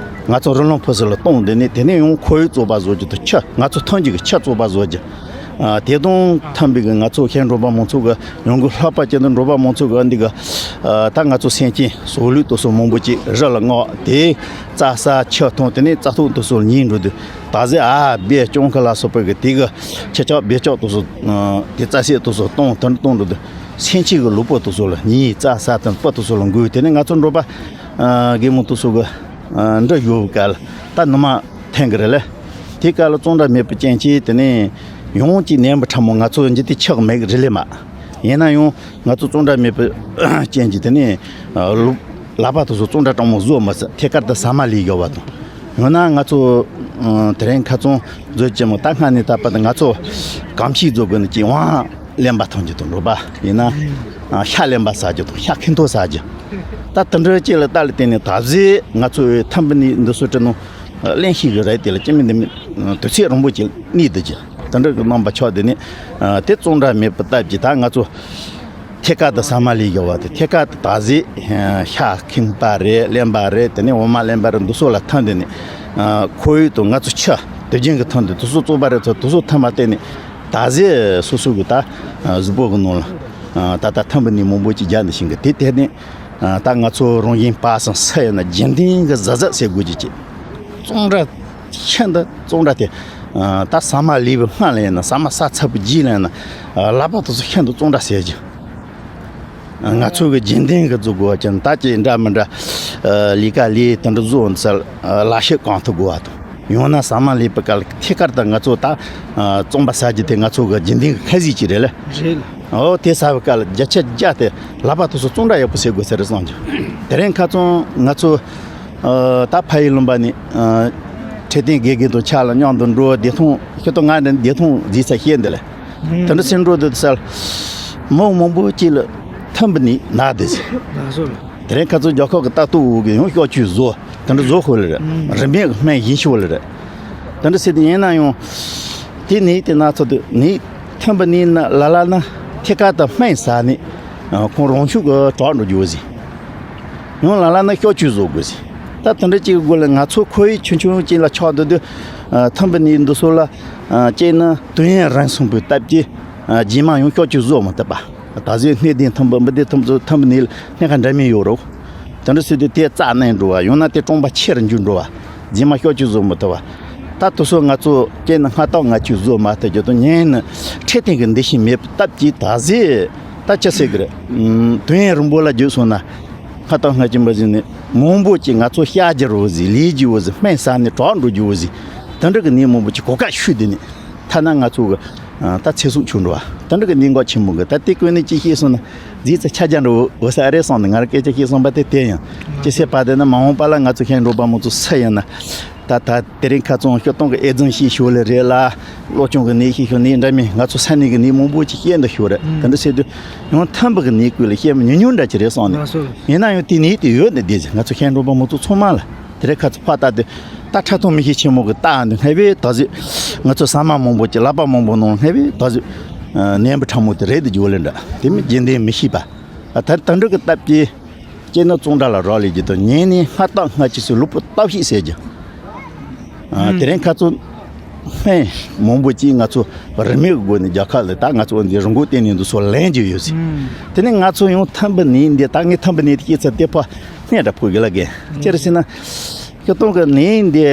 ང་ཚོ་རི་ལུང་ཕུ་སུམ་ལ་གཏོང་དེ་ནས་དེ་ནས་ཡང་ཁོར་ཡུག་བཙོག་པ་བཟོ་རྒྱུ་དང་ཆུ་ང་ཚོ་ཐོན་རྒྱུ་གི་ཆུ་བཙོག་པ་བཟོ་རྒྱུ། དེ་དང་མཐུན་པའི་གི་ང་ཚོ་ཤན་འགྲོ་པ་མང་ཚོགས་གི་ཡོང་སྒོ་ལྷག་པ་ཅན་དུ་འགྲོ་པ་མང་ཚོགས་གི་འདི་གི་ད་ང་ཚོ་སེམས་ཅན་སོག་ལུས་དུ་སོགས་མང་པོ་ཅིག་རི་ལ་མངགས་དེ་རྩྭ་ས་ཆུ་ཐོན་དེ་ནས་རྩྭ་ཐོག་དུ་སོགས་ཉིན་འགྲོ་དུས་ད་གཟོད་ཨ་བེ་ཅོང་ཁ་ལ་སོགས་པའི་གི་དེ་གི་ཆུ་ཆག་བེ་ཅོག་དུ་སོགས་དེ་རྩྭ་སེ་དུ་སོགས་གཏོང་དོན་གཏོང་འགྲོ་དུས། སེམས་ཅན་གྱི་ལུས་པོ་དེ་ཚོ་ལ་གཉིད་རྩ་ས་དང་སྤུ་དེ་ཚོ་ལ་འགུལ་དེ་ནས་ང་ཚོ་འགྲོ་པ་རྒན་མོ་དེ་ཚོ་གི་འདྲི་ཡོད་བཀལ་ད་ནུ་མ་འཐེན་གི་རེད་ལ། དེ་ག་ལ་གཙང་སྦྲ་མེད་པའི་རྐྱེན་གྱིས་དེ་ནས་ཡང་གཅིག་ནད་པ་ཕྲ་མོ་ང་ཚོ་འཇི་དེ་ཆགས་མེད་གི་རེད་ལེ་མ། ཡིན་ན་ཡང་ང་ཚོ་གཙང་སྦྲ་མེད་པའི་རྐྱེན་གྱིས་དེ་ནས་ལུ་ལག་པ་དེ་ཚོ་གཙང་སྦྲ་གྲང་མོ་བཟོ་མ་ཟ་ཐད་ཀར་དུ་ཟ་མ་ལས་ཡོད་བ་དང་། ཡང་ན་ང་ཚོ་དེ་རིང་ཁ་ཚོང་བཟོ་ཅི་མོ་ད་སྔ་ནས་ད་བར་དུ་ང་ཚོ་གམ་ཤིས་བཟོ་དགོས་ནི་ཅི་དབང་། རློན་པ་འཐུང་རྒྱུ་དང་འགྲོ་པ་ཡིན་ན། ཤ་རློན་པ་ཟ་རྒྱུ་དང་ཤ་ཁེངས་ཐོག་ཟ་རྒྱུ། ད་དེ་འདྲ་ཅིག་ལ་ལྟ་ལ་བརྟེན་ནས་ད་གཟོད་ང་ཚོའི་ཐུམ་པུག་ནས་འདི་ཚོ་སྤྲད་ནོ། གླེང་ཤེས་གི་རེད་དེ་ལ་ཅི་མི་འདི་མི་དུས་ཚོད་རིང་པོ་ཅིག་གནས་བསྡད་རྒྱུ། དེ་འདྲ་གི་རྣམ་པ་ཆགས་བསྡད་ནས། དེ་གཙང་སྦྲ་མེད་པ་སྟབས་ཀྱིས་ད་ང་ཚོ་ཐད་ཀར་དུ་ཟ་མ་ལས་བརྒལ་བ་དེ་ཐད་ཀར་དུ་ད་གཟོད་ཤ་ཁེངས་པ་རེད། རློན་པ་རེད། དེ་ནས་འོ་མ་རློན་པ་རེད། འདི་ཚོ་ལ་ཐུམ་བསྡད་ནས་ཁོར་ཡུག་དང་ང་ཚོ་ཆུ་དེ་རྒྱུན་གྱི་ཐུམ་བསྡད་དེ་ཚོ་བཙོག་པ་རེད་ཚོ་དེ་ཚོ་ཐུམ་པ་བསྟན་ནས། ད་གཟོད་སོ་སོ་གི་ད་གཟུགས་པོ་གི་ནང་ལ་ད་ལྟ་ཐུམ་པུག་ནས་མང་པོ་ཅིག་རྒྱག་འདི་ཤིང་གི་དེ་དེ་ནས་ད་ང་ཚོ་རང་བཞིན་པ་སང་ས་ཡོད་ན་རྒྱུན་ལྡན་གི་གཟབ་གཟབ་བྱེད་དགོས་ཀྱི་ཅིག་གཙང་སྦྲ་ཤིན་ཏུ་གཙང་སྦྲ་དེ་ད་ཟ་མ་ལས་པའི་སྔ་ལ་ཡིན་ན་ཟ་མ་ཟ་ཚར་བའི་རྗེས་ལ་ཡིན་ན་ལག་པ་དེ་ཚོ་ཤིན་ཏུ་གཙང་སྦྲ་བྱེད་ཀྱི། ང་ཚོ་གི་རྒྱུན་ལྡན་གི་འཛུགས་དགོས་པ་ཅན་ད་ཅི་འདྲ་མི་འདྲ་ལས་ཀ་ལས་དེ་འདྲ་བཟོ་འོང་ཚར་ལ་ཤེད་གང་ཐུབ་དགོས་པ་དང་། ཡང་ན་ཟ་མ་ལས་པའི་སྐབས་ཐད་ཀར་དུ་ང་ཚོ་ད་རྩམ་པ་ཟ་རྒྱུ་དེ་ང་ཚོ་གི་རྒྱུན་ལྡན་གི་ཁ་ཟས་ཅིག་རེད་ལ། རེད། ཨོ་དེ་ཟ་བའི་སྐབས་བརྒྱ་ཆ་བརྒྱ་དེ་ལག་པ་དེ་ཚོ་གཙང་སྦྲ་ཡག་པོ་བྱེད་དགོས་ཟེར་བསམ་གྱི། དེ་རིང་ཁ་སང་ང་ཚོ་ད་ཕ་ཡུལ་ལུང་པ་ནས་འཕྲོད་བསྟེན་དགེ་རྒན་དང་ཕྱག་ལ་མཉམ་དུ་འགྲོ་བདེ་ཐང་ཤེས་ཐོག་ང་འདི་བདེ་ཐང་རྫས་ས་ཤེས་འདི་ལ། དེ་འདྲ་སེམས་འགྲོ་འདི་ཚར། མི་མང་པོ་ཅིག་ལ་ཐུམ་པུག་ནས་ན་འདི་ཟེར། དེ་རིང་ཁ་སང་རྒྱལ་ཁབ་ཀྱི་ལྟ་རྟོག་འོག་གི་ཡང་སྐྱོབ་བཅོས་བཟོ་དེ་འདྲ་བཟོ་ཤོར་ལ་རེད། རིན་མེད་ཀྱི་སྨན་གཞན་ཤོར་ལ་རེད། དེ་འདྲ་ཟེར་དེ་ཡིན་ན་ཡང་དེ་ནས་དེ་ན་ཚོ་དེ་ནས་ཐུམ་པུག་ནས་ན་ལ་ལ་ན་ཐད་ཀར་དུ་སྨན་ཟ་ནས་ཁོང་རང་ཤུགས་ཀྱིས་དྲག་འགྲོ་རྒྱུ་ཟེར། ཡང་ལ་ལ་ན་སྐྱོབ་བཅོས་བཟོ་དགོས་ཟེར། ད་དེ་འདྲ་ཅིག་གི་སྒོ་ལ་ང་ཚོ་ཁོར་ཡུག་ཆུང་ཆུང་ཅིག་ལ་ཆགས་འདུག་དུས། ཐུམ་པུག་ནས་འདི་ཚོ་ལ་སྐྱེས་ན་དུས་ཡུན་རིང་སོང་པའི་སྟབས་ཀྱིས་རྗེས་མ་ཡང་སྐྱོབ་བཅོས་བཟོ་མི་ཐུབ་པ། ད་གཟོད་སྣེ་ལྡན་ཐུམ་པུག་མི་ལྡན་ཐུམ་པུག་ཚོ་ཐུམ་པུག་ནས་སྣེ་ཁ་འདྲ་མིན་ཡོད་རོགས། དེ་འདྲ་ཟེར་དུས་དེ་རྩ་ནས་འགྲོ་བ་ཡང་ན་དེ་གྲོང་པ་ཆེ་རུ་འགྱུར་འགྲོ་བ། རྗེས་མ་སྐྱོབ་བཅོས་བཟོ་མི་ཐུབ་པ། ད་དུས་སུ་ང་ཚོ་སྐྱེས་ན་སྔ་ཐོག་ང་ཚོས་བཟོ་མ་ཐུབ་རྒྱུ་དང་ཉན་ནི་འཕྲོད་བསྟེན་གྱི་འདུ་ཤེས་མེད་པའི་སྟབས་ཀྱིས་ད་གཟོད་ད་ཅི་ཟེར་གི་རེད། དུས་ཡུན་རིང་པོ་ལ་བརྒྱུད་སོང་ན། ཁ་ཏག་སྔ་ཅིག་འབའ་ཟིན་ནས་མང་པོ་ཅིག་ང་ཚོ་བཤའ་རྒྱུ་རོ་ཟིག་ལས་རྒྱུ་བོ་ཟིག་སྨན་ཟ་ནས་དྲག་འགྲོ་རྒྱུ་བོ་ཟིག་དེ་འདྲ་གི་ནད་མང་པོ་ཅིག་གོ་སྐབས་ཤོད་དེ་ནས་ཐ་ན་ང་ཚོ་གི་ད་ཚེ་སྲོག་ཆུད་འགྲོ་བ་དེ་འདྲ་གི་ནད་འགོག་ཆེན་པོ་གི་ད་དེ་ཀུན་ནས་ཅི་ཤེས་སོང་ན་རྫིས་ཚ་ཆ་རྒྱ་འགྲོ་བོ་ས་རེད་སོང་ནས་ང་ར་སྐད་ཆ་ཤེས་སོང་པ་དེ་དེ་ཡང་ཅི་སེ་པ་དེ་ན་མ་འོངས་པ་ལ་ང་ཚོ་ཤན་འགྲོ་པ་མང་ཚོ་སུ་ཡིན་ན་ད་ད་དེ་རིང་ཁ་ཚོང་སྐྱོ་གཏོང་གི་ཨེ་ཛང་ཤི་ཤོ་ལེ་རེད་ལ། གློ་གཅོང་གི་ནད་ཤི་ཤོ་ནད་འདྲ་མིན་ང་ཚོ་ས་གནས་གི་ནད་མང་པོ་ཅིག་ཤེས་འདུག་ཤོ་རེད་དེ་འདྲ་ཟེར་དུས་ཡང་ཐམ་པ་གི་ནད་ཀུན་ལ་ཤེས་མི་ཉུང་ཉུང་འདྲ་ཅིག་རེད་སོང་ནས་ཡིན་ན་ཡང་དེ་ནད་དེ་ཡོད་ནས་བསྡད་ཟིན་ང་ཚོ་ཤན་འགྲོ་པ་མང་ཚོ་ཚང་མ་ལ་དེ་རིང་ཁ་ཚོ་ཕ་ལྟ་དུས་ད་ཁྲག་འཐུང་མི་ཤེས་ཆེན་མོ་གི་རྟགས་འདི་སྔ་བས་ད་གཟོད་ང་ཚོ་ཟ་མ་མང་པོ་ཅིག་ལག་པ་མང་པོ་ནང་སྔ་བས་ད་གཟོད་ནད་འབུ་ཕྲ་མོ་དེ་རེད་དུ་འཇོག་ལེ་འདྲ་དེ་མི་རྒྱུན་ལྡན་མི་ཤེས་པ་ད་ད་འགྲིག་གི་སྟབས་ཀྱིས། སྐྱེས་ནི་བཙོང་འདྲ་ལ་རག་ལས་ཀྱི་དང་ཉེ་ནས་སྔ་རྟགས་སྔ་ཕྱི་སུ་ལུས་པོ་སྟབས་ཤིག་ཟེར་གྱི། དེ་རིང་ཁ་ཚོ་སྨན་མང་པོ་ཅིག་ང་ཚོ་རིན་མེད་ཀྱི་སྒོ་ནས་རྒྱལ་ཁབ་ལ་ད་ང་ཚོ་འདི་རང་འགུལ་བརྟེན་ནས་འདུག་སོ་ལེན་གྱི་ཡོད་ཟིག་དེ་ནས་ང་ཚོ་ཡང་ཐམ་པ་ནས་འདི་ད་ངས་ཐམ་པ་ནས་དེ་སྐྱེས་ཚར་དེ་ཕོ་སྣེ་འདྲ་ཕུག་གི་ལ་གས་ཅེར་ཟེར་ན་ཁྱོད་གཏོང་གི་ནས་འདི།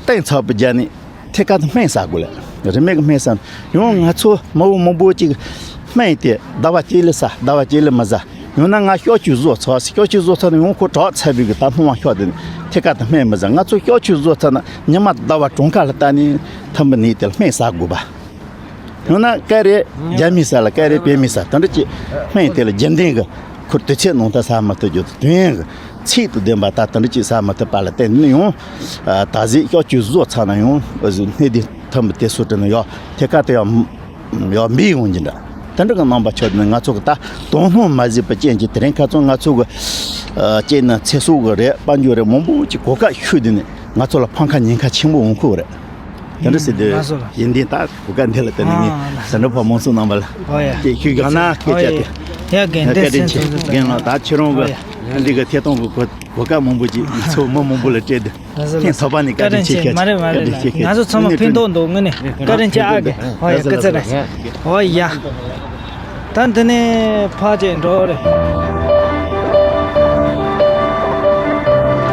སྟེང་ཚགས་པ་བརྒྱབ་ནས་ཐད་ཀར་དུ་སྨན་ཟ་དགོས་ལ། རིན་མེད་ཀྱི་སྨན་ཟ་ཡང་ང་ཚོ་མ་བུ་མང་པོ་ཅིག་སྨན་དེ་ཟླ་བ་གཅིག་ལ་ཟ་ཟླ་བ་གཅིག་ལ་མི་ཟ་ཡང་ན་ང་སྐྱོ་བཅུད་བཟོ་ཚར་སྐྱོ་བཅུད་བཟོ་ཚར་ན་ཡང་ཁོ་དྲག་ཚར་བའི་གི་ད་སྣང་བ་ཤོར་དེ་ཐད་ཀར་དུ་སྨན་མི་ཟ་ང་ཚོ་སྐྱོ་བཅུད་བཟོ་ཚར་ན་ཉི་མ་ཟླ་བ་གྲངས་ཀ་ལ་ལྟ་ནས་ཐམ་པ་ནས་དེ་ལ་སྨན་ཟ་དགོས་པ། ཡང་ན་སྐད་རེ་རྒྱ་མི་ས་ལ་སྐད་རེ་བེད་མི་ས་དེ་འདྲ་ཅིག་སྨན་དེ་ལ་རྒྱུན་ལྡན་གྱི་ཁུར་དུས་ཚོད་ནང་དུ་ཟ་མ་ཐུབ་རྒྱུ་དོན་ཡང་གི་ཚིག་ཏུ་ལྡན་པ་ད་དེ་འདྲ་ཅིག་ཟ་མ་ཐུབ་པ་ལ་བརྟེན་ནས་ཡང་ད་གཟོད་སྐྱོ་བཅུད་བཟོ་ཚར་ན་ཡང་སྣེ་འདི་ཐམ་པ་དེ་སུ་དྲན་ན་ཡོད་ཐད་ཀར་དུ་ཡང་ཡང་འབུད་ཡོང་གི་འདྲ་དེ་འདྲ་གི་རྣམ་པ་ཆགས་ནས་ང་ཚོ་གི་ད་དོ་སྣང་མ་བྱས་པ་ཅན་གྱི་དེ་རིང་ཁ་ཚོན་ང་ཚོ་གི་ཅེས་ན་ཚེ་སྲོག་གི་རེད་དཔལ་འབྱོར་རེད་མང་པོ་ཅིག་གོ་སྐབས་ཤོད་དུས་ནས་ང་ཚོ་ལ་ཕམ་ཁ་ཉེན་ཁ་ཆེན་པོ་འོང་ཁུལ་རེད། དེ་འདྲ་ཟེར་དུས་ལགས་སོ་ལགས། ཡིན་དེ་ད་གོ་སྐབས་འདི་ལ་བརྟེན་ནས་ངས་ཨ་ཟ་འབྲུ་ཕོ་མང་ཚོགས་རྣམ་པ་ལ་ཨོ་ཡ། སྐད་ཤུགས་རྒྱག་ན་སྐད་ཨོ་ཡ། ཆ་དེ་ཡ་དགེ་བཀའ་དྲིན་ཆེ་ཆེ་རྒན་ལགས་ད་ཁྱེད་རང་ཨོ་ཡ། གི་འདི་གི་ཐད་གཏོང་གི་གོ་གོ་སྐབས་མང་པོ་ཅིག་ཚོ་མི་མང་པོ་ལ་སྤྲད་དེ་ལགས་སོ་ཐེངས་ལགས། ཐོག་པ་ནས་བཀའ་དྲིན་ཆེ་ཁྱེད་མ་རེད་མ་རེད་བཀའ་དྲིན་ལགས་ཆེ་ཁྱེད་ང་ཚོ་ཚང་མ་ཕན་ཐོགས་འདུག་དངོས་གནས་བཀའ་དྲིན་ཆེ་ཨ་དགེ་ཨོ་ཡ་སྐད་ཆ་རེད་ཨོ་ཡ། ད་འདི་ནས་ཕར་ཅིག་འགྲོ་རེད།